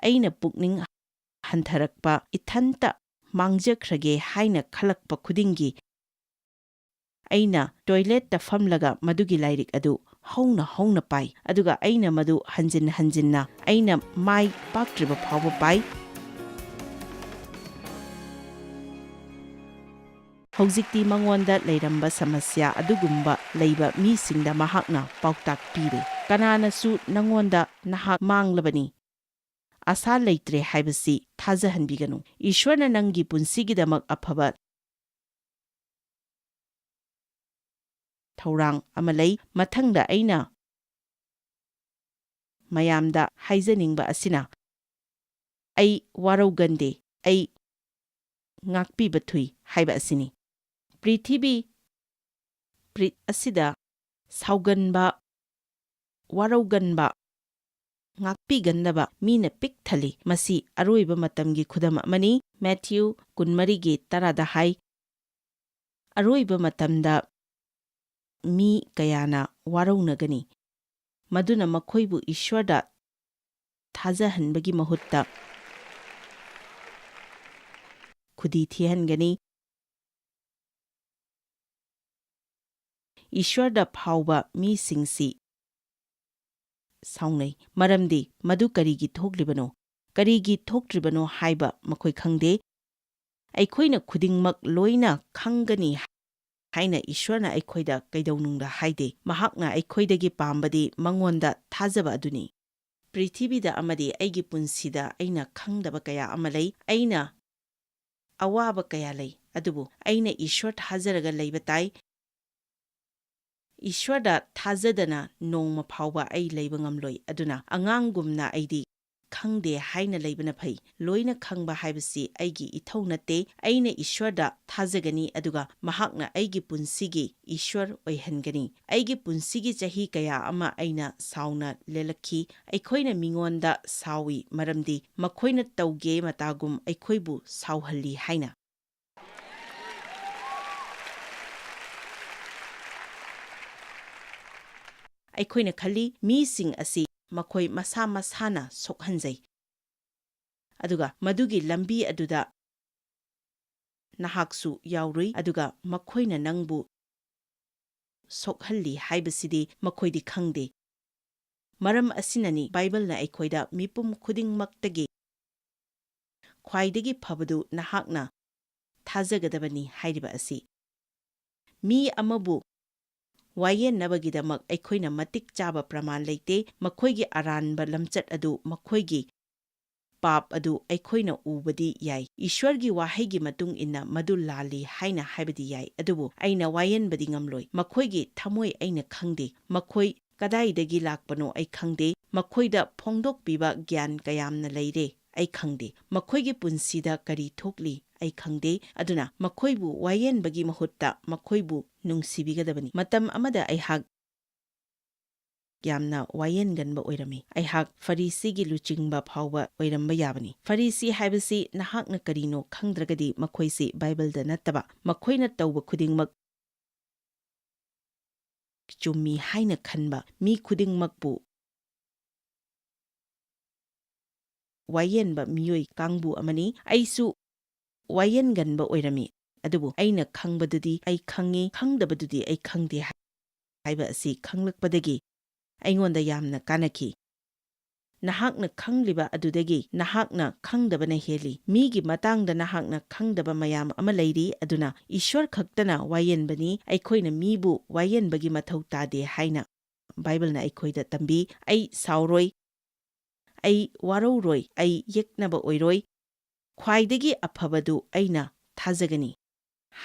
"ꯑꯩꯅ ꯄꯨꯛꯅꯤꯡ ꯍꯟꯊꯔꯛꯄ, ꯏꯊꯟꯇ ꯃꯥꯡꯖꯈ꯭ꯔꯒꯦ ꯍꯥꯏꯅ ꯈꯜꯂꯛꯄ ꯈꯨꯗꯤꯡꯒꯤ, ꯑꯩꯅ ꯇꯣꯏꯂꯦꯠꯇ ꯐꯝꯂꯒ ꯃꯗꯨꯒꯤ ꯂꯥꯏꯔꯤꯛ ꯑꯗꯨ ꯍꯧꯅ ꯍꯧꯅ ꯄꯥꯏ, ꯑꯗꯨꯒ ꯑꯩꯅ ꯃꯗꯨ ꯍꯟꯖꯤꯟ ꯍꯟꯖꯤꯟꯅ ꯑꯩꯅ ꯃꯥꯏ ꯄꯥꯛꯇ꯭ꯔꯤꯕ ꯐꯥꯎꯕ ꯄꯥꯏ꯫" ꯍꯧꯖꯤꯛꯇꯤ ꯃꯉꯣꯟꯗ ꯂꯩꯔꯝꯕ ꯁꯃꯁ꯭ꯌꯥ ꯑꯗꯨꯒꯨꯝꯕ ꯂꯩꯕ ꯃꯤꯁꯤꯡꯗ ꯃꯍꯥꯛꯅ ꯄꯥꯎꯇꯥꯛ ꯄꯤꯔꯦ꯫ "ꯀꯅꯥꯅꯁꯨ ꯅꯉꯣꯟꯗ ꯅꯍꯥꯛ ꯃꯥꯡꯂꯕꯅꯤ, ꯑꯁꯥ ꯂꯩꯇ꯭ꯔꯦ ꯍꯥꯏꯕꯁꯤ ꯊꯥꯖꯍꯟꯕꯤꯒꯅꯨ꯫ ꯏꯁ꯭ꯋꯔꯅ ꯅꯪꯒꯤ ꯄꯨꯟꯁꯤꯒꯤꯗꯃꯛ ꯑꯐꯕ ꯊꯧꯔꯥꯡ ꯑꯃ ꯂꯩ꯫" ꯃꯊꯪꯗ ꯑꯩꯅ ꯃꯌꯥꯝꯗ ꯍꯥꯏꯖꯅꯤꯡꯕ ꯑꯁꯤꯅ, "ꯑꯩ ꯋꯥꯔꯧꯒꯟꯗꯦ, ꯑꯩ ꯉꯥꯛꯄꯤꯕ ꯊꯨꯏ" ꯍꯥꯏꯕ ꯑꯁꯤꯅꯤ꯫ ꯄ꯭ꯔꯤꯊꯤꯕꯤ, ꯄ꯭ꯔꯤꯠ ꯑꯁꯤꯗ ꯁꯥꯎꯒꯟꯕ, ꯋꯥꯔꯧꯒꯟꯕ, ꯉꯥꯛꯄꯤꯒꯟꯗꯕ ꯃꯤꯅ ꯄꯤꯛ ꯊꯜꯂꯤ꯫ ꯃꯁꯤ ꯑꯔꯣꯏꯕ ꯃꯇꯝꯒꯤ ꯈꯨꯗꯝ ꯑꯃꯅꯤ꯫ ꯃꯦꯊ꯭ꯌꯨ ꯀꯨꯟꯃꯔꯤꯒꯤ ꯇꯔꯥꯗ ꯍꯥꯏ, "ꯑꯔꯣꯏꯕ ꯃꯇꯝꯗ ꯃꯤ ꯀꯌꯥꯅ ꯋꯥꯔꯧꯅꯒꯅꯤ, ꯃꯗꯨꯅ ꯃꯈꯣꯏꯕꯨ ꯏꯁ꯭ꯋꯔꯗ ꯊꯥꯖꯍꯟꯕꯒꯤ ꯃꯍꯨꯠꯇ ꯈꯨꯗꯤ ꯊꯤꯍꯟꯒꯅꯤ꯫" ꯏꯁ꯭ꯋꯔꯗ ꯐꯥꯎꯕ ꯃꯤꯁꯤꯡꯁꯤ ꯁꯥꯎꯅꯩ, ꯃꯔꯝꯗꯤ ꯃꯗꯨ ꯀꯔꯤꯒꯤ ꯊꯣꯛꯂꯤꯕꯅꯣ, ꯀꯔꯤꯒꯤ ꯊꯣꯛꯇ꯭ꯔꯤꯕꯅꯣ ꯍꯥꯏꯕ ꯃꯈꯣꯏ ꯈꯪꯗꯦ꯫ "ꯑꯩꯈꯣꯏꯅ ꯈꯨꯗꯤꯡꯃꯛ ꯂꯣꯏꯅ ꯈꯪꯒꯅꯤ" ꯍꯥꯏꯅ ꯏꯁ꯭ꯋꯔꯅ ꯑꯩꯈꯣꯏꯗ ꯀꯩꯗꯧꯅꯨꯡꯗ ꯍꯥꯏꯗꯦ꯫ ꯃꯍꯥꯛꯅ ꯑꯩꯈꯣꯏꯗꯒꯤ ꯄꯥꯝꯕꯗꯤ ꯃꯉꯣꯟꯗ ꯊꯥꯖꯕ ꯑꯗꯨꯅꯤ꯫ ꯄ꯭ꯔꯤꯊꯤꯕꯤꯗ ꯑꯃꯗꯤ ꯑꯩꯒꯤ ꯄꯨꯟꯁꯤꯗ ꯑꯩꯅ ꯈꯪꯗꯕ ꯀꯌꯥ ꯑꯃ ꯂꯩ꯫ ꯑꯩꯅ ꯑꯋꯥꯕ ꯀꯌꯥ ꯂꯩ, ꯑꯗꯨꯕꯨ ꯑꯩꯅ ꯏꯁ꯭ꯋꯔ ꯊꯥꯖꯔꯒ ꯂꯩꯕ ꯇꯥꯏ꯫ ꯏꯁ꯭ꯋꯔꯗ ꯊꯥꯖꯗꯅ ꯅꯣꯡꯃ ꯐꯥꯎꯕ ꯑꯩ ꯂꯩꯕ ꯉꯝꯂꯣꯏ꯫ ꯑꯗꯨꯅ ꯑꯉꯥꯡꯒꯨꯝꯅ ꯑꯩꯗꯤ ꯈꯪꯗꯦ ꯍꯥꯏꯅ ꯂꯩꯕꯅ ꯐꯩ꯫ ꯂꯣꯏꯅ ꯈꯪꯕ ꯍꯥꯏꯕꯁꯤ ꯑꯩꯒꯤ ꯏꯊꯧ ꯅꯠꯇꯦ꯫ ꯑꯩꯅ ꯏꯁ꯭ꯋꯔꯗ ꯊꯥꯖꯒꯅꯤ, ꯑꯗꯨꯒ ꯃꯍꯥꯛꯅ ꯑꯩꯒꯤ ꯄꯨꯟꯁꯤꯒꯤ ꯏꯁ꯭ꯋꯔ ꯑꯣꯏꯍꯟꯒꯅꯤ꯫ ꯑꯩꯒꯤ ꯄꯨꯟꯁꯤꯒꯤ ꯆꯍꯤ ꯀꯌꯥ ꯑꯃ ꯑꯩꯅ ꯁꯥꯎꯅ ꯂꯦꯜꯂꯛꯈꯤ꯫ ꯑꯩꯈꯣꯏꯅ ꯃꯤꯉꯣꯟꯗ ꯁꯥꯎꯏ, ꯃꯔꯝꯗꯤ ꯃꯈꯣꯏꯅ ꯇꯧꯒꯦ ꯃꯇꯥꯒꯨꯝ ꯑꯩꯈꯣꯏꯕꯨ ꯁꯥꯎꯍꯜꯂꯤ ꯍꯥꯏꯅ꯫ ꯑꯩꯈꯣꯏꯅ ꯈꯜꯂꯤ, ꯃꯤꯁꯤꯡ ꯑꯁꯤ ꯃꯈꯣꯏ ꯃꯁꯥ ꯃꯁꯥꯅ ꯁꯣꯛꯍꯟꯖꯩ, ꯑꯗꯨꯒ ꯃꯗꯨꯒꯤ ꯂꯝꯕꯤ ꯑꯗꯨꯗ ꯅꯍꯥꯛꯁꯨ ꯌꯥꯎꯔꯨꯏ, ꯑꯗꯨꯒ ꯃꯈꯣꯏꯅ ꯅꯪꯕꯨ ꯁꯣꯛꯍꯜꯂꯤ ꯍꯥꯏꯕꯁꯤꯗꯤ ꯃꯈꯣꯏꯗꯤ ꯈꯪꯗꯦ꯫ ꯃꯔꯝ ꯑꯁꯤꯅꯅꯤ ꯕꯥꯏꯕꯜꯅ ꯑꯩꯈꯣꯏꯗ ꯃꯤꯄꯨꯝ ꯈꯨꯗꯤꯡꯃꯛꯇꯒꯤ ꯈ꯭ꯋꯥꯏꯗꯒꯤ ꯐꯕꯗꯨ ꯅꯍꯥꯛꯅ ꯊꯥꯖꯒꯗꯕꯅꯤ ꯍꯥꯏꯔꯤꯕ ꯑꯁꯤ꯫ ꯃꯤ ꯑꯃꯕꯨ ꯋꯥꯌꯦꯟꯅꯕꯒꯤꯗꯃꯛ ꯑꯩꯈꯣꯏꯅ ꯃꯇꯤꯛ ꯆꯥꯕ ꯄ꯭ꯔꯃꯥꯟ ꯂꯩꯇꯦ꯫ ꯃꯈꯣꯏꯒꯤ ꯑꯔꯥꯟꯕ ꯂꯝꯆꯠ ꯑꯗꯨ, ꯃꯈꯣꯏꯒꯤ ꯄꯥꯞ ꯑꯗꯨ ꯑꯩꯈꯣꯏꯅ ꯎꯕꯗꯤ ꯌꯥꯏ꯫ ꯏꯁ꯭ꯋꯔꯒꯤ ꯋꯥꯍꯩꯒꯤ ꯃꯇꯨꯡ ꯏꯟꯅ ꯃꯗꯨ ꯂꯥꯜꯂꯤ ꯍꯥꯏꯅ ꯍꯥꯏꯕꯗꯤ ꯌꯥꯏ, ꯑꯗꯨꯕꯨ ꯑꯩꯅ ꯋꯥꯌꯦꯟꯕꯗꯤ ꯉꯝꯂꯣꯏ꯫ ꯃꯈꯣꯏꯒꯤ ꯊꯃꯣꯏ ꯑꯩꯅ ꯈꯪꯗꯦ꯫ ꯃꯈꯣꯏ ꯀꯗꯥꯏꯗꯒꯤ ꯂꯥꯛꯄꯅꯣ ꯑꯩ ꯈꯪꯗꯦ꯫ ꯃꯈꯣꯏꯗ ꯐꯣꯡꯗꯣꯛꯄꯤꯕ ꯒ꯭ꯌꯥꯟ ꯀꯌꯥꯝꯅ ꯂꯩꯔꯦ ꯑꯩ ꯈꯪꯗꯦ꯫ ꯃꯈꯣꯏꯒꯤ ꯄꯨꯟꯁꯤꯗ ꯀꯔꯤ ꯊꯣꯛꯂꯤ ꯑꯩ ꯈꯪꯗꯦ꯫ ꯑꯗꯨꯅ ꯃꯈꯣꯏꯕꯨ ꯋꯥꯌꯦꯟꯕꯒꯤ ꯃꯍꯨꯠꯇ ꯃꯈꯣꯏꯕꯨ ꯅꯨꯡꯁꯤꯕꯤꯒꯗꯕꯅꯤ꯫ ꯃꯇꯝ ꯑꯃꯗ ꯑꯩꯍꯥꯛ ꯌꯥꯝꯅ ꯋꯥꯌꯦꯟꯒꯟꯕ ꯑꯣꯏꯔꯝꯃꯤ꯫ ꯑꯩꯍꯥꯛ ꯐꯔꯤꯁꯤꯒꯤ ꯂꯨꯆꯤꯡꯕ ꯐꯥꯎꯕ ꯑꯣꯏꯔꯝꯕ ꯌꯥꯕꯅꯤ꯫ ꯐꯔꯤꯁꯤ ꯍꯥꯏꯕꯁꯤ ꯅꯍꯥꯛꯅ ꯀꯔꯤꯅꯣ ꯈꯪꯗ꯭ꯔꯒꯗꯤ ꯃꯈꯣꯏꯁꯤ ꯕꯥꯏꯕꯜꯗ ꯅꯠꯇꯕ, ꯃꯈꯣꯏꯅ ꯇꯧꯕ ꯈꯨꯗꯤꯡꯃꯛ ꯆꯨꯝꯃꯤ ꯍꯥꯏꯅ ꯈꯟꯕ ꯃꯤ ꯈꯨꯗꯤꯡꯃꯛꯄꯨ ꯋꯥꯌꯦꯟꯕ ꯃꯤꯑꯣꯏ ꯀꯥꯡꯕꯨ ꯑꯃꯅꯤ꯫ ꯑꯩꯁꯨ ꯋꯥꯌꯦꯟꯒꯟꯕ ꯑꯣꯏꯔꯝꯃꯤ, ꯑꯗꯨꯕꯨ ꯑꯩꯅ ꯈꯪꯕꯗꯨꯗꯤ ꯑꯩ ꯈꯪꯉꯤ, ꯈꯪꯗꯕꯗꯨꯗꯤ ꯑꯩ ꯈꯪꯗꯦ ꯍꯥꯏꯕ ꯑꯁꯤ ꯈꯪꯂꯛꯄꯗꯒꯤ ꯑꯩꯉꯣꯟꯗ ꯌꯥꯝꯅ ꯀꯥꯟꯅꯈꯤ꯫ ꯅꯍꯥꯛꯅ ꯈꯪꯂꯤꯕ ꯑꯗꯨꯗꯒꯤ ꯅꯍꯥꯛꯅ ꯈꯪꯗꯕꯅ ꯍꯦꯜꯂꯤ꯫ ꯃꯤꯒꯤ ꯃꯇꯥꯡꯗ ꯅꯍꯥꯛꯅ ꯈꯪꯗꯕ ꯃꯌꯥꯝ ꯑꯃ ꯂꯩꯔꯤ, ꯑꯗꯨꯅ ꯏꯁ꯭ꯋꯔ ꯈꯛꯇꯅ ꯋꯥꯌꯦꯟꯕꯅꯤ꯫ ꯑꯩꯈꯣꯏꯅ ꯃꯤꯕꯨ ꯋꯥꯌꯦꯟꯕꯒꯤ ꯃꯊꯧ ꯇꯥꯗꯦ ꯍꯥꯏꯅ ꯕꯥꯏꯕꯜꯅ ꯑꯩꯈꯣꯏꯗ ꯇꯝꯕꯤ꯫ "ꯑꯩ ꯁꯥꯎꯔꯣꯏ, ꯑꯩ ꯋꯥꯔꯧꯔꯣꯏ, ꯑꯩ ꯌꯦꯛꯅꯕ ꯑꯣꯏꯔꯣꯏ, ꯈ꯭ꯋꯥꯏꯗꯒꯤ ꯑꯐꯕꯗꯨ ꯑꯩꯅ ꯊꯥꯖꯒꯅꯤ"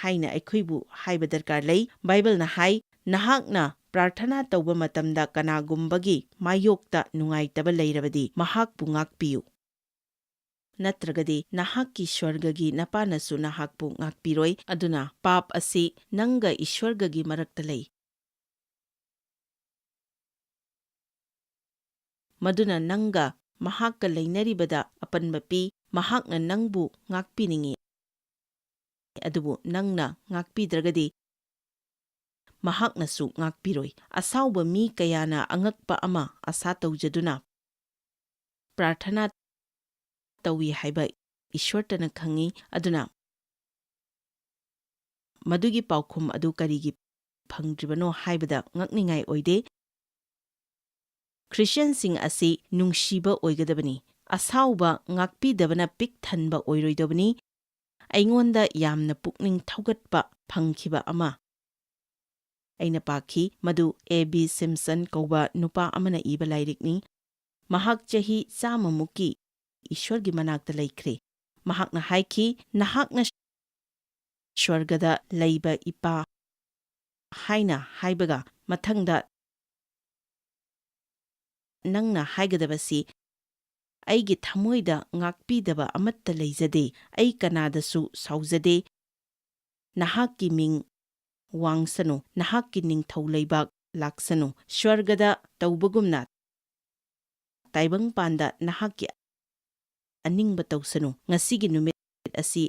ꯍꯥꯏꯅ ꯑꯩꯈꯣꯏꯕꯨ ꯍꯥꯏꯕ ꯗꯔꯀꯥꯔ ꯂꯩ꯫ ꯕꯥꯏꯕꯜꯅ ꯍꯥꯏ, "ꯅꯍꯥꯛꯅ ꯄ꯭ꯔꯥꯔꯊꯅꯥ ꯇꯧꯕ ꯃꯇꯝꯗ ꯀꯅꯥꯒꯨꯝꯕꯒꯤ ꯃꯥꯌꯣꯛꯇ ꯅꯨꯡꯉꯥꯏꯇꯕ ꯂꯩꯔꯕꯗꯤ ꯃꯍꯥꯛꯄꯨ ꯉꯥꯛꯄꯤꯌꯨ, ꯅꯠꯇ꯭ꯔꯒꯗꯤ ꯅꯍꯥꯛꯀꯤ ꯁ꯭ꯋꯔꯒꯒꯤ ꯅꯄꯥꯅꯁꯨ ꯅꯍꯥꯛꯄꯨ ꯉꯥꯛꯄꯤꯔꯣꯏ"꯫ ꯑꯗꯨꯅ ꯄꯥꯞ ꯑꯁꯤ ꯅꯪꯒ ꯏꯁ꯭ꯋꯔꯒꯒꯤ ꯃꯔꯛꯇ ꯂꯩ꯫ ꯃꯗꯨꯅ ꯅꯪꯒ ꯃꯍꯥꯛꯀ ꯂꯩꯅꯔꯤꯕꯗ ꯑꯄꯟꯕ ꯄꯤ꯫ ꯃꯍꯥꯛꯅ ꯅꯪꯕꯨ ꯉꯥꯛꯄꯤꯅꯤꯡꯏ, ꯑꯗꯨꯕꯨ ꯅꯪꯅ ꯉꯥꯛꯄꯤꯗ꯭ꯔꯒꯗꯤ ꯃꯍꯥꯛꯅꯁꯨ ꯉꯥꯛꯄꯤꯔꯣꯏ꯫ ꯑꯁꯥꯎꯕ ꯃꯤ ꯀꯌꯥꯅ ꯑꯉꯛꯄ ꯑꯃ ꯑꯁꯥ ꯇꯧꯖꯗꯨꯅ ꯄ꯭ꯔꯥꯔꯊꯅꯥ ꯇꯧꯏ ꯍꯥꯏꯕ ꯏꯁ꯭ꯋꯔꯇꯅ ꯈꯪꯏ꯫ ꯑꯗꯨꯅ ꯃꯗꯨꯒꯤ ꯄꯥꯎꯈꯨꯝ ꯑꯗꯨ ꯀꯔꯤꯒꯤ ꯐꯪꯗ꯭ꯔꯤꯕꯅꯣ ꯍꯥꯏꯕꯗ ꯉꯛꯅꯤꯡꯉꯥꯏ ꯑꯣꯏꯗꯦ꯫ ꯈ꯭ꯔꯤꯁꯇꯤꯌꯥꯟꯁꯤꯡ ꯑꯁꯤ ꯅꯨꯡꯁꯤꯕ ꯑꯣꯏꯒꯗꯕꯅꯤ, ꯑꯁꯥꯎꯕ ꯉꯥꯛꯄꯤꯗꯕꯅ ꯄꯤꯛ ꯊꯟꯕ ꯑꯣꯏꯔꯣꯏꯗꯕꯅꯤ꯫ ꯑꯩꯉꯣꯟꯗ ꯌꯥꯝꯅ ꯄꯨꯛꯅꯤꯡ ꯊꯧꯒꯠꯄ ꯐꯪꯈꯤꯕ ꯑꯃ, ꯑꯩꯅ ꯄꯥꯈꯤ, ꯃꯗꯨ ꯑꯦ ꯕꯤ ꯁꯤꯝꯁꯟ ꯀꯧꯕ ꯅꯨꯄꯥ ꯑꯃꯅ ꯏꯕ ꯂꯥꯏꯔꯤꯛꯅꯤ꯫ ꯃꯍꯥꯛ ꯆꯍꯤ ꯆꯥꯝꯃꯃꯨꯛꯀꯤ ꯏꯁ꯭ꯋꯔꯒꯤ ꯃꯅꯥꯛꯇ ꯂꯩꯈ꯭ꯔꯦ꯫ ꯃꯍꯥꯛꯅ ꯍꯥꯏꯈꯤ, "ꯅꯍꯥꯛꯅ ꯁ꯭ꯋꯔꯒꯗ ꯂꯩꯕ ꯏꯄꯥ" ꯍꯥꯏꯅ ꯍꯥꯏꯕꯒ ꯃꯊꯪꯗ ꯅꯪꯅ ꯍꯥꯏꯒꯗꯕꯁꯤ, "ꯑꯩꯒꯤ ꯊꯃꯣꯏꯗ ꯉꯥꯛꯄꯤꯗꯕ ꯑꯃꯠꯇ ꯂꯩꯖꯗꯦ, ꯑꯩ ꯀꯅꯥꯗꯁꯨ ꯁꯥꯎꯖꯗꯦ꯫ ꯅꯍꯥꯛꯀꯤ ꯃꯤꯡ ꯋꯥꯡꯁꯅꯨ, ꯅꯍꯥꯛꯀꯤ ꯅꯤꯡꯊꯧ ꯂꯩꯕꯥꯛ ꯂꯥꯛꯁꯅꯨ, ꯁ꯭ꯋꯔꯒꯗ ꯇꯧꯕꯒꯨꯝꯅ ꯇꯥꯏꯕꯪꯄꯥꯟꯗ ꯅꯍꯥꯛꯀꯤ ꯑꯅꯤꯡꯕ ꯇꯧꯁꯅꯨ꯫ ꯉꯁꯤꯒꯤ ꯅꯨꯃꯤꯠ ꯑꯁꯤ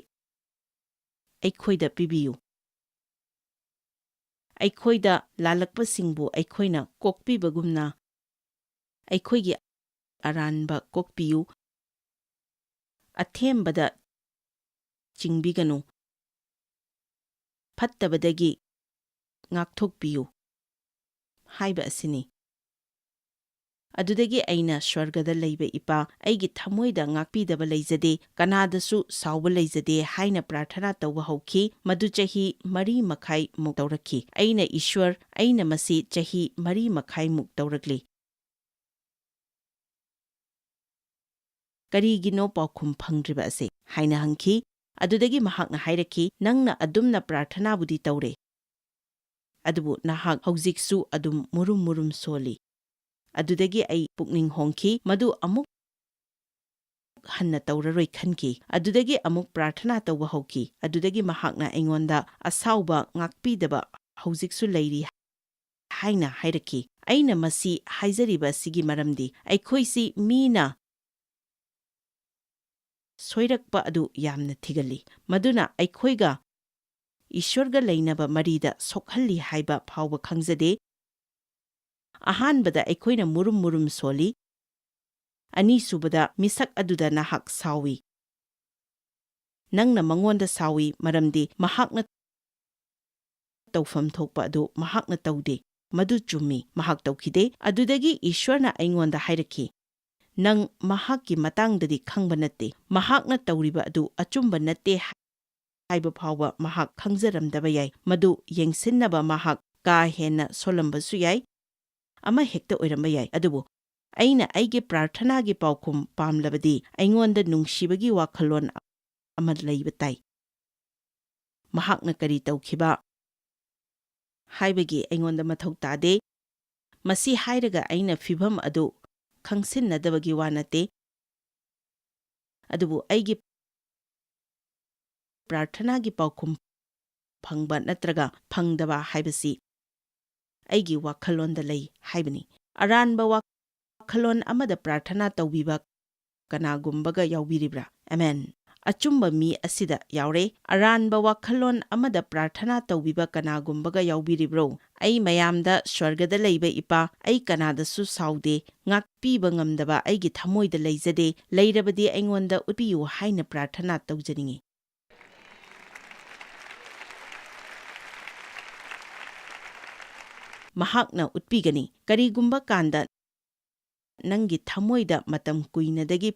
ꯑꯩꯈꯣꯏꯗ ꯄꯤꯕꯤꯌꯨ꯫ ꯑꯩꯈꯣꯏꯗ ꯂꯥꯜꯂꯛꯄꯁꯤꯡꯕꯨ ꯑꯩꯈꯣꯏꯅ ꯀꯣꯛꯄꯤꯕꯒꯨꯝꯅ ꯑꯩꯈꯣꯏꯒꯤ ꯑꯔꯥꯟꯕ ꯀꯣꯛꯄꯤꯌꯨ꯫ ꯑꯊꯦꯝꯕꯗ ꯆꯤꯡꯕꯤꯒꯅꯨ꯫ ꯐꯠꯇꯕꯗꯒꯤ ꯉꯥꯛꯊꯣꯛꯄꯤꯌꯨ" ꯍꯥꯏꯕ ꯑꯁꯤꯅꯤ꯫ ꯑꯗꯨꯗꯒꯤ ꯑꯩꯅ, "ꯁ꯭ꯋꯔꯒꯗ ꯂꯩꯕ ꯏꯄꯥ, ꯑꯩꯒꯤ ꯊꯃꯣꯏꯗ ꯉꯥꯛꯄꯤꯗꯕ ꯂꯩꯖꯗꯦ, ꯀꯅꯥꯗꯁꯨ ꯁꯥꯎꯕ ꯂꯩꯖꯗꯦ" ꯍꯥꯏꯅ ꯄ꯭ꯔꯥꯔꯊꯅꯥ ꯇꯧꯕ ꯍꯧꯈꯤ꯫ ꯃꯗꯨ ꯆꯍꯤ ꯃꯔꯤ ꯃꯈꯥꯏꯃꯨꯛ ꯇꯧꯔꯛꯈꯤ꯫ ꯑꯩꯅ, "ꯏꯁ꯭ꯋꯔ, ꯑꯩꯅ ꯃꯁꯤ ꯆꯍꯤ ꯃꯔꯤ ꯃꯈꯥꯏꯃꯨꯛ ꯇꯧꯔꯛꯂꯤ꯫ ꯀꯔꯤꯒꯤꯅꯣ ꯄꯥꯎꯈꯨꯝ ꯐꯪꯗ꯭ꯔꯤꯕ ꯑꯁꯤ?" ꯍꯥꯏꯅ ꯍꯪꯈꯤ꯫ ꯑꯗꯨꯗꯒꯤ ꯃꯍꯥꯛꯅ ꯍꯥꯏꯔꯛꯈꯤ, "ꯅꯪꯅ ꯑꯗꯨꯝꯅ ꯄ꯭ꯔꯥꯔꯊꯅꯥꯕꯨꯗꯤ ꯇꯧꯔꯦ, ꯑꯗꯨꯕꯨ ꯅꯍꯥꯛ ꯍꯧꯖꯤꯛꯁꯨ ꯑꯗꯨꯝ ꯃꯨꯔꯨꯝ ꯃꯨꯔꯨꯝ ꯁꯣꯜꯂꯤ꯫" ꯑꯗꯨꯗꯒꯤ ꯑꯩ ꯄꯨꯛꯅꯤꯡ ꯍꯣꯡꯈꯤ, ꯃꯗꯨ ꯑꯃꯨꯛ ꯍꯟꯅ ꯇꯧꯔꯔꯣꯏ ꯈꯟꯈꯤ꯫ ꯑꯗꯨꯗꯒꯤ ꯑꯃꯨꯛ ꯄ꯭ꯔꯥꯔꯊꯅꯥ ꯇꯧꯕ ꯍꯧꯈꯤ꯫ ꯑꯗꯨꯗꯒꯤ ꯃꯍꯥꯛꯅ ꯑꯩꯉꯣꯟꯗ, "ꯑꯁꯥꯎꯕ ꯉꯥꯛꯄꯤꯗꯕ ꯍꯧꯖꯤꯛꯁꯨ ꯂꯩꯔꯤ" ꯍꯥꯏꯅ ꯍꯥꯏꯔꯛꯈꯤ꯫ ꯑꯩꯅ ꯃꯁꯤ ꯍꯥꯏꯖꯔꯤꯕ ꯑꯁꯤꯒꯤ ꯃꯔꯝꯗꯤ, ꯑꯩꯈꯣꯏꯁꯤ ꯃꯤꯅ ꯁꯣꯏꯔꯛꯄ ꯑꯗꯨ ꯌꯥꯝꯅ ꯊꯤꯒꯜꯂꯤ꯫ ꯃꯗꯨꯅ ꯑꯩꯈꯣꯏꯒ ꯏꯁ꯭ꯋꯔꯒ ꯂꯩꯅꯕ ꯃꯔꯤꯗ ꯁꯣꯛꯍꯜꯂꯤ ꯍꯥꯏꯕ ꯐꯥꯎꯕ ꯈꯪꯖꯗꯦ꯫ ꯑꯍꯥꯟꯕꯗ ꯑꯩꯈꯣꯏꯅ ꯃꯨꯔꯨꯝ ꯃꯨꯔꯨꯝ ꯁꯣꯜꯂꯤ꯫ ꯑꯅꯤꯁꯨꯕꯗ, ꯃꯤꯁꯛ ꯑꯗꯨꯗ ꯅꯍꯥꯛ ꯁꯥꯎꯏ꯫ ꯅꯪꯅ ꯃꯉꯣꯟꯗ ꯁꯥꯎꯏ, ꯃꯔꯝꯗꯤ ꯃꯍꯥꯛꯅ ꯇꯧꯐꯝ ꯊꯣꯛꯄ ꯑꯗꯨ ꯃꯍꯥꯛꯅ ꯇꯧꯗꯦ꯫ ꯃꯗꯨ ꯆꯨꯝꯃꯤ, ꯃꯍꯥꯛ ꯇꯧꯈꯤꯗꯦ꯫ ꯑꯗꯨꯗꯒꯤ ꯏꯁ꯭ꯋꯔꯅ ꯑꯩꯉꯣꯟꯗ ꯍꯥꯏꯔꯛꯈꯤ, "ꯅꯪ ꯃꯍꯥꯛꯀꯤ ꯃꯇꯥꯡꯗꯗꯤ ꯈꯪꯕ ꯅꯠꯇꯦ꯫ ꯃꯍꯥꯛꯅ ꯇꯧꯔꯤꯕ ꯑꯗꯨ ꯑꯆꯨꯝꯕ ꯅꯠꯇꯦ ꯍꯥꯏꯕ ꯐꯥꯎꯕ ꯃꯍꯥꯛ ꯈꯪꯖꯔꯝꯗꯕ ꯌꯥꯏ꯫ ꯃꯗꯨ ꯌꯦꯡꯁꯤꯟꯅꯕ ꯃꯍꯥꯛ ꯀꯥ ꯍꯦꯟꯅ ꯁꯣꯜꯂꯝꯕꯁꯨ ꯌꯥꯏ꯫ ꯑꯃ ꯍꯦꯛꯇ ꯑꯣꯏꯔꯝꯕ ꯌꯥꯏ꯫ ꯑꯗꯨꯕꯨ ꯑꯩꯅ ꯑꯩꯒꯤ ꯄ꯭ꯔꯥꯔꯊꯅꯥꯒꯤ ꯄꯥꯎꯈꯨꯝ ꯄꯥꯝꯂꯕꯗꯤ ꯑꯩꯉꯣꯟꯗ ꯅꯨꯡꯁꯤꯕꯒꯤ ꯋꯥꯈꯜꯂꯣꯟ ꯑꯃ ꯂꯩꯕ ꯇꯥꯏ꯫ ꯃꯍꯥꯛꯅ ꯀꯔꯤ ꯇꯧꯈꯤꯕ ꯍꯥꯏꯕꯒꯤ ꯑꯩꯉꯣꯟꯗ ꯃꯊꯧ ꯇꯥꯗꯦ꯫ ꯃꯁꯤ ꯍꯥꯏꯔꯒ ꯑꯩꯅ ꯐꯤꯚꯝ ꯑꯗꯨ ꯈꯪꯁꯤꯟꯅꯗꯕꯒꯤ ꯋꯥ ꯅꯠꯇꯦ꯫ ꯑꯗꯨꯕꯨ ꯑꯩꯒꯤ ꯄ꯭ꯔꯥꯔꯊꯅꯥꯒꯤ ꯄꯥꯎꯈꯨꯝ ꯐꯪꯕ ꯅꯠꯇ꯭ꯔꯒ ꯐꯪꯗꯕ ꯍꯥꯏꯕꯁꯤ ꯑꯩꯒꯤ ꯋꯥꯈꯜꯂꯣꯟꯗ ꯂꯩ ꯍꯥꯏꯕꯅꯤ꯫ ꯑꯔꯥꯟꯕ ꯋꯥꯈꯜꯂꯣꯟ ꯑꯃꯗ ꯄ꯭ꯔꯥꯔꯊꯅꯥ ꯇꯧꯕꯤꯕ ꯀꯅꯥꯒꯨꯝꯕꯒ ꯌꯥꯎꯕꯤꯔꯤꯕ꯭ꯔꯥ? ꯑꯃꯦꯟ꯫ ꯑꯆꯨꯝꯕ ꯃꯤ ꯑꯁꯤꯗ ꯌꯥꯎꯔꯦ꯫ ꯑꯔꯥꯟꯕ ꯋꯥꯈꯜꯂꯣꯟ ꯑꯃꯗ ꯄ꯭ꯔꯥꯔꯊꯅꯥ ꯇꯧꯕꯤꯕ ꯀꯅꯥꯒꯨꯝꯕꯒ ꯌꯥꯎꯕꯤꯔꯤꯕ꯭ꯔꯣ? ꯑꯩ ꯃꯌꯥꯝꯗ, "ꯁ꯭ꯋꯔꯒꯗ ꯂꯩꯕ ꯏꯄꯥ, ꯑꯩ ꯀꯅꯥꯗꯁꯨ ꯁꯥꯎꯗꯦ, ꯉꯥꯛꯄꯤꯕ ꯉꯝꯗꯕ ꯑꯩꯒꯤ ꯊꯃꯣꯏꯗ ꯂꯩꯖꯗꯦ, ꯂꯩꯔꯕꯗꯤ ꯑꯩꯉꯣꯟꯗ ꯎꯠꯄꯤꯌꯨ" ꯍꯥꯏꯅ ꯄ꯭ꯔꯥꯔꯊꯅꯥ ꯇꯧꯖꯅꯤꯡꯏ꯫ ꯃꯍꯥꯛꯅ ꯎꯠꯄꯤꯒꯅꯤ꯫ ꯀꯔꯤꯒꯨꯝꯕ ꯀꯥꯟꯗ ꯅꯪꯒꯤ ꯊꯃꯣꯏꯗ ꯃꯇꯝ ꯀꯨꯏꯅꯗꯒꯤ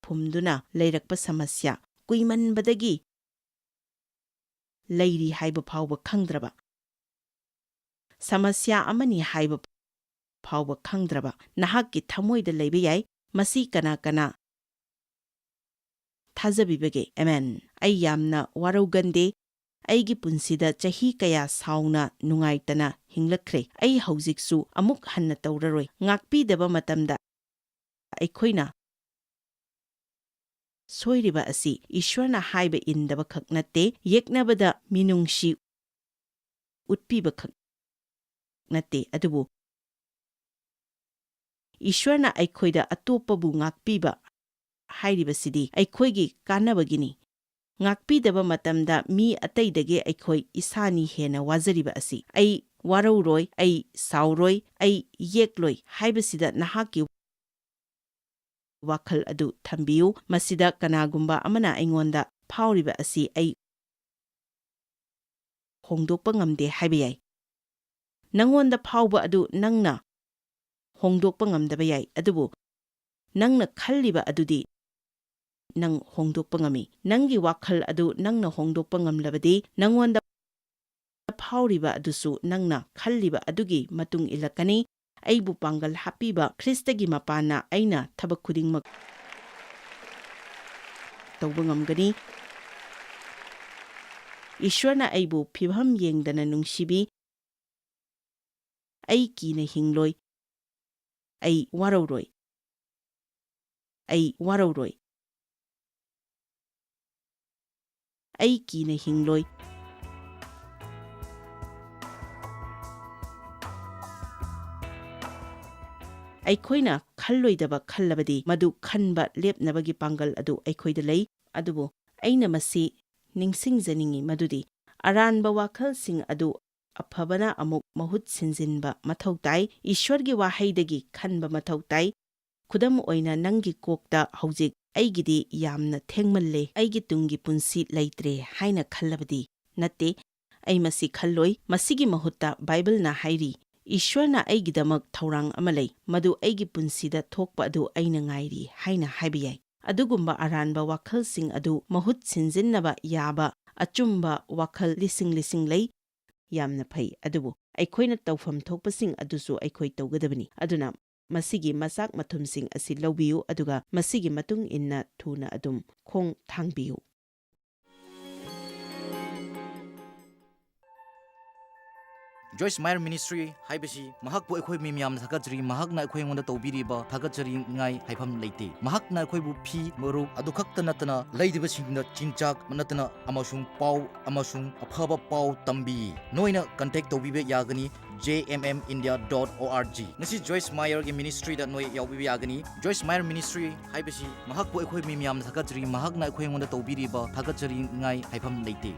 ꯐꯨꯝꯗꯨꯅ ꯂꯩꯔꯛꯄ ꯁꯃꯁ꯭ꯌꯥ, ꯀꯨꯏꯃꯟꯕꯗꯒꯤ ꯂꯩꯔꯤ ꯍꯥꯏꯕ ꯐꯥꯎꯕ ꯈꯪꯗ꯭ꯔꯕ ꯁꯃꯁ꯭ꯌꯥ ꯑꯃꯅꯤ ꯍꯥꯏꯕ ꯐꯥꯎꯕ ꯈꯪꯗ꯭ꯔꯕ ꯅꯍꯥꯛꯀꯤ ꯊꯃꯣꯏꯗ ꯂꯩꯕ ꯌꯥꯏ꯫ ꯃꯁꯤ ꯀꯅꯥ ꯀꯅꯥ ꯊꯥꯖꯕꯤꯕꯒꯦ? ꯑꯃꯦꯟ꯫ ꯑꯩ ꯌꯥꯝꯅ ꯋꯥꯔꯧꯒꯟꯗꯦ꯫ ꯑꯩꯒꯤ ꯄꯨꯟꯁꯤꯗ ꯆꯍꯤ ꯀꯌꯥ ꯁꯥꯎꯅ ꯅꯨꯡꯉꯥꯏꯇꯅ ꯍꯤꯡꯂꯛꯈ꯭ꯔꯦ꯫ ꯑꯩ ꯍꯧꯖꯤꯛꯁꯨ ꯑꯃꯨꯛ ꯍꯟꯅ ꯇꯧꯔꯔꯣꯏ꯫ ꯉꯥꯛꯄꯤꯗꯕ ꯃꯇꯝꯗ ꯑꯩꯈꯣꯏꯅ ꯁꯣꯏꯔꯤꯕ ꯑꯁꯤ ꯏꯁ꯭ꯋꯔꯅ ꯍꯥꯏꯕ ꯏꯟꯗꯕ ꯈꯛ ꯅꯠꯇꯦ, ꯌꯦꯛꯅꯕꯗ ꯃꯤꯅꯨꯡꯁꯤ ꯎꯠꯄꯤꯕ ꯈꯛ ꯅꯠꯇꯦ, ꯑꯗꯨꯕꯨ ꯏꯁ꯭ꯋꯔꯅ ꯑꯩꯈꯣꯏꯗ ꯑꯇꯣꯞꯄꯕꯨ ꯉꯥꯛꯄꯤꯕ ꯍꯥꯏꯔꯤꯕꯁꯤꯗꯤ ꯑꯩꯈꯣꯏꯒꯤ ꯀꯥꯟꯅꯕꯒꯤꯅꯤ꯫ ꯉꯥꯛꯄꯤꯗꯕ ꯃꯇꯝꯗ ꯃꯤ ꯑꯇꯩꯗꯒꯤ ꯑꯩꯈꯣꯏ ꯏꯁꯥꯅꯤ ꯍꯦꯟꯅ ꯋꯥꯖꯔꯤꯕ ꯑꯁꯤ꯫ "ꯑꯩ ꯋꯥꯔꯧꯔꯣꯏ, ꯑꯩ ꯁꯥꯎꯔꯣꯏ, ꯑꯩ ꯌꯦꯛꯂꯣꯏ" ꯍꯥꯏꯕꯁꯤꯗ ꯅꯍꯥꯛꯀꯤ ꯋꯥꯈꯜ ꯑꯗꯨ ꯊꯝꯕꯤꯌꯨ꯫ ꯃꯁꯤꯗ ꯀꯅꯥꯒꯨꯝꯕ ꯑꯃꯅ ꯑꯩꯉꯣꯟꯗ ꯐꯥꯎꯔꯤꯕ ꯑꯁꯤ ꯑꯩ ꯍꯣꯡꯗꯣꯛꯄ ꯉꯝꯗꯦ ꯍꯥꯏꯕ ꯌꯥꯏ꯫ ꯅꯉꯣꯟꯗ ꯐꯥꯎꯕ ꯑꯗꯨ ꯅꯪꯅ ꯍꯣꯡꯗꯣꯛꯄ ꯉꯝꯗꯕ ꯌꯥꯏ, ꯑꯗꯨꯕꯨ ꯅꯪꯅ ꯈꯜꯂꯤꯕ ꯑꯗꯨꯗꯤ ꯅꯪ ꯍꯣꯡꯗꯣꯛꯄ ꯉꯝꯃꯤ꯫ ꯅꯪꯒꯤ ꯋꯥꯈꯜ ꯑꯗꯨ ꯅꯪꯅ ꯍꯣꯡꯗꯣꯛꯄ ꯉꯝꯂꯕꯗꯤ, ꯅꯉꯣꯟꯗ ꯐꯥꯎꯔꯤꯕ ꯑꯗꯨꯁꯨ ꯅꯪꯅ ꯈꯜꯂꯤꯕ ꯑꯗꯨꯒꯤ ꯃꯇꯨꯡ ꯏꯜꯂꯛꯀꯅꯤ꯫ ꯑꯩꯕꯨ ꯄꯥꯡꯒꯜ ꯍꯥꯞꯄꯤꯕ ꯈ꯭ꯔꯤꯁꯇꯒꯤ ꯃꯄꯥꯟꯅ ꯑꯩꯅ ꯊꯕꯛ ꯈꯨꯗꯤꯡꯃꯛ ꯇꯧꯕ ꯉꯝꯒꯅꯤ꯫ ꯏꯁ꯭ꯋꯔꯅ ꯑꯩꯕꯨ ꯐꯤꯚꯝ ꯌꯦꯡꯗꯅ ꯅꯨꯡꯁꯤꯕꯤ꯫ ꯑꯩ ꯀꯤꯅ ꯍꯤꯡꯂꯣꯏ꯫ ꯑꯩ ꯋꯥꯔꯧꯔꯣꯏ꯫ ꯑꯩ ꯋꯥꯔꯧꯔꯣꯏ꯫ ꯑꯩ ꯀꯤꯅ ꯍꯤꯡꯂꯣꯏ꯫ ꯑꯩꯈꯣꯏꯅ ꯈꯜꯂꯣꯏꯗꯕ ꯈꯜꯂꯕꯗꯤ, ꯃꯗꯨ ꯈꯟꯕ ꯂꯦꯞꯅꯕꯒꯤ ꯄꯥꯡꯒꯜ ꯑꯗꯨ ꯑꯩꯈꯣꯏꯗ ꯂꯩ꯫ ꯑꯗꯨꯕꯨ ꯑꯩꯅ ꯃꯁꯤ ꯅꯤꯡꯁꯤꯡꯖꯅꯤꯡꯏ ꯃꯗꯨꯗꯤ ꯑꯔꯥꯟꯕ ꯋꯥꯈꯜꯁꯤꯡ ꯑꯗꯨ ꯑꯐꯕꯅ ꯑꯃꯨꯛ ꯃꯍꯨꯠ ꯁꯤꯟꯖꯤꯟꯕ ꯃꯊꯧ ꯇꯥꯏ꯫ ꯏꯁ꯭ꯋꯔꯒꯤ ꯋꯥꯍꯩꯗꯒꯤ ꯈꯟꯕ ꯃꯊꯧ ꯇꯥꯏ꯫ ꯈꯨꯗꯝ ꯑꯣꯏꯅ, ꯅꯪꯒꯤ ꯀꯣꯛꯇ ꯍꯧꯖꯤꯛ "ꯑꯩꯒꯤꯗꯤ ꯌꯥꯝꯅ ꯊꯦꯡꯃꯜꯂꯦ, ꯑꯩꯒꯤ ꯇꯨꯡꯒꯤ ꯄꯨꯟꯁꯤ ꯂꯩꯇ꯭ꯔꯦ" ꯍꯥꯏꯅ ꯈꯜꯂꯕꯗꯤ, "ꯅꯠꯇꯦ, ꯑꯩ ꯃꯁꯤ ꯈꯜꯂꯣꯏ"꯫ ꯃꯁꯤꯒꯤ ꯃꯍꯨꯠꯇ ꯕꯥꯏꯕꯜꯅ ꯍꯥꯏꯔꯤ, "ꯏꯁ꯭ꯋꯔꯅ ꯑꯩꯒꯤꯗꯃꯛ ꯊꯧꯔꯥꯡ ꯑꯃ ꯂꯩ, ꯃꯗꯨ ꯑꯩꯒꯤ ꯄꯨꯟꯁꯤꯗ ꯊꯣꯛꯄ ꯑꯗꯨ ꯑꯩꯅ ꯉꯥꯏꯔꯤ" ꯍꯥꯏꯅ ꯍꯥꯏꯕ ꯌꯥꯏ꯫ ꯑꯗꯨꯒꯨꯝꯕ ꯑꯔꯥꯟꯕ ꯋꯥꯈꯜꯁꯤꯡ ꯑꯗꯨ ꯃꯍꯨꯠ ꯁꯤꯟꯖꯤꯟꯅꯕ ꯌꯥꯕ ꯑꯆꯨꯝꯕ ꯋꯥꯈꯜ ꯂꯤꯁꯤꯡ ꯂꯤꯁꯤꯡ ꯂꯩ꯫ ꯌꯥꯝꯅ ꯐꯩ, ꯑꯗꯨꯕꯨ ꯑꯩꯈꯣꯏꯅ ꯇꯧꯐꯝ ꯊꯣꯛꯄꯁꯤꯡ ꯑꯗꯨꯁꯨ ꯑꯩꯈꯣꯏ ꯇꯧꯒꯗꯕꯅꯤ꯫ ꯑꯗꯨꯅ ꯃꯁꯤꯒꯤ ꯃꯆꯥꯛ ꯃꯊꯨꯝꯁꯤꯡ ꯑꯁꯤ ꯂꯧꯕꯤꯌꯨ, ꯑꯗꯨꯒ ꯃꯁꯤꯒꯤ ꯃꯇꯨꯡ ꯏꯟꯅ ꯊꯨꯅ ꯑꯗꯨꯝ ꯈꯣꯡ ꯊꯥꯡꯕꯤꯌꯨ꯫ Joyce Meyer Ministry ꯍꯥꯏꯕꯁꯤ ꯃꯍꯥꯛꯄꯨ ꯑꯩꯈꯣꯏ ꯃꯤ ꯃꯌꯥꯝꯅ ꯊꯥꯒꯠꯆꯔꯤ꯫ ꯃꯍꯥꯛꯅ ꯑꯩꯈꯣꯏ ꯑꯩꯉꯣꯟꯗ ꯇꯧꯕꯤꯔꯤꯕ ꯊꯥꯒꯠꯆꯔꯤꯉꯥꯏ ꯍꯥꯏꯐꯝ ꯂꯩꯇꯦ꯫ ꯃꯍꯥꯛꯅ ꯑꯩꯈꯣꯏꯕꯨ ꯐꯤ, ꯃꯔꯨꯞ ꯑꯗꯨ ꯈꯛꯇ ꯅꯠꯇꯅ ꯂꯩꯗꯕꯁꯤꯡꯗ ꯆꯤꯟꯖꯥꯛ ꯅꯠꯇꯅ ꯑꯃꯁꯨꯡ ꯄꯥꯎ ꯑꯃꯁꯨꯡ ꯑꯐꯕ ꯄꯥꯎ ꯇꯝꯕꯤ꯫ ꯅꯣꯏꯅ contact ꯇꯧꯕꯤꯕ ꯌꯥꯒꯅꯤ J M M India dot O R G꯫ ꯉꯁꯤ Joyce Meyer ꯒꯤ ministry ꯗ ꯅꯣꯏ ꯌꯥꯎꯕꯤꯕ ꯌꯥꯒꯅꯤ꯫ Joyce Meyer Ministry ꯍꯥꯏꯕꯁꯤ ꯃꯍꯥꯛꯄꯨ ꯑꯩꯈꯣꯏ ꯃꯤ ꯃꯌꯥꯝꯅ ꯊꯥꯒꯠꯆꯔꯤ꯫ ꯃꯍꯥꯛꯅ ꯑꯩꯈꯣꯏ ꯑꯩꯉꯣꯟꯗ ꯇꯧꯕꯤꯔꯤꯕ ꯊꯥꯒꯠꯆꯔꯤꯉꯥꯏ ꯍꯥꯏꯐꯝ ꯂꯩꯇꯦ꯫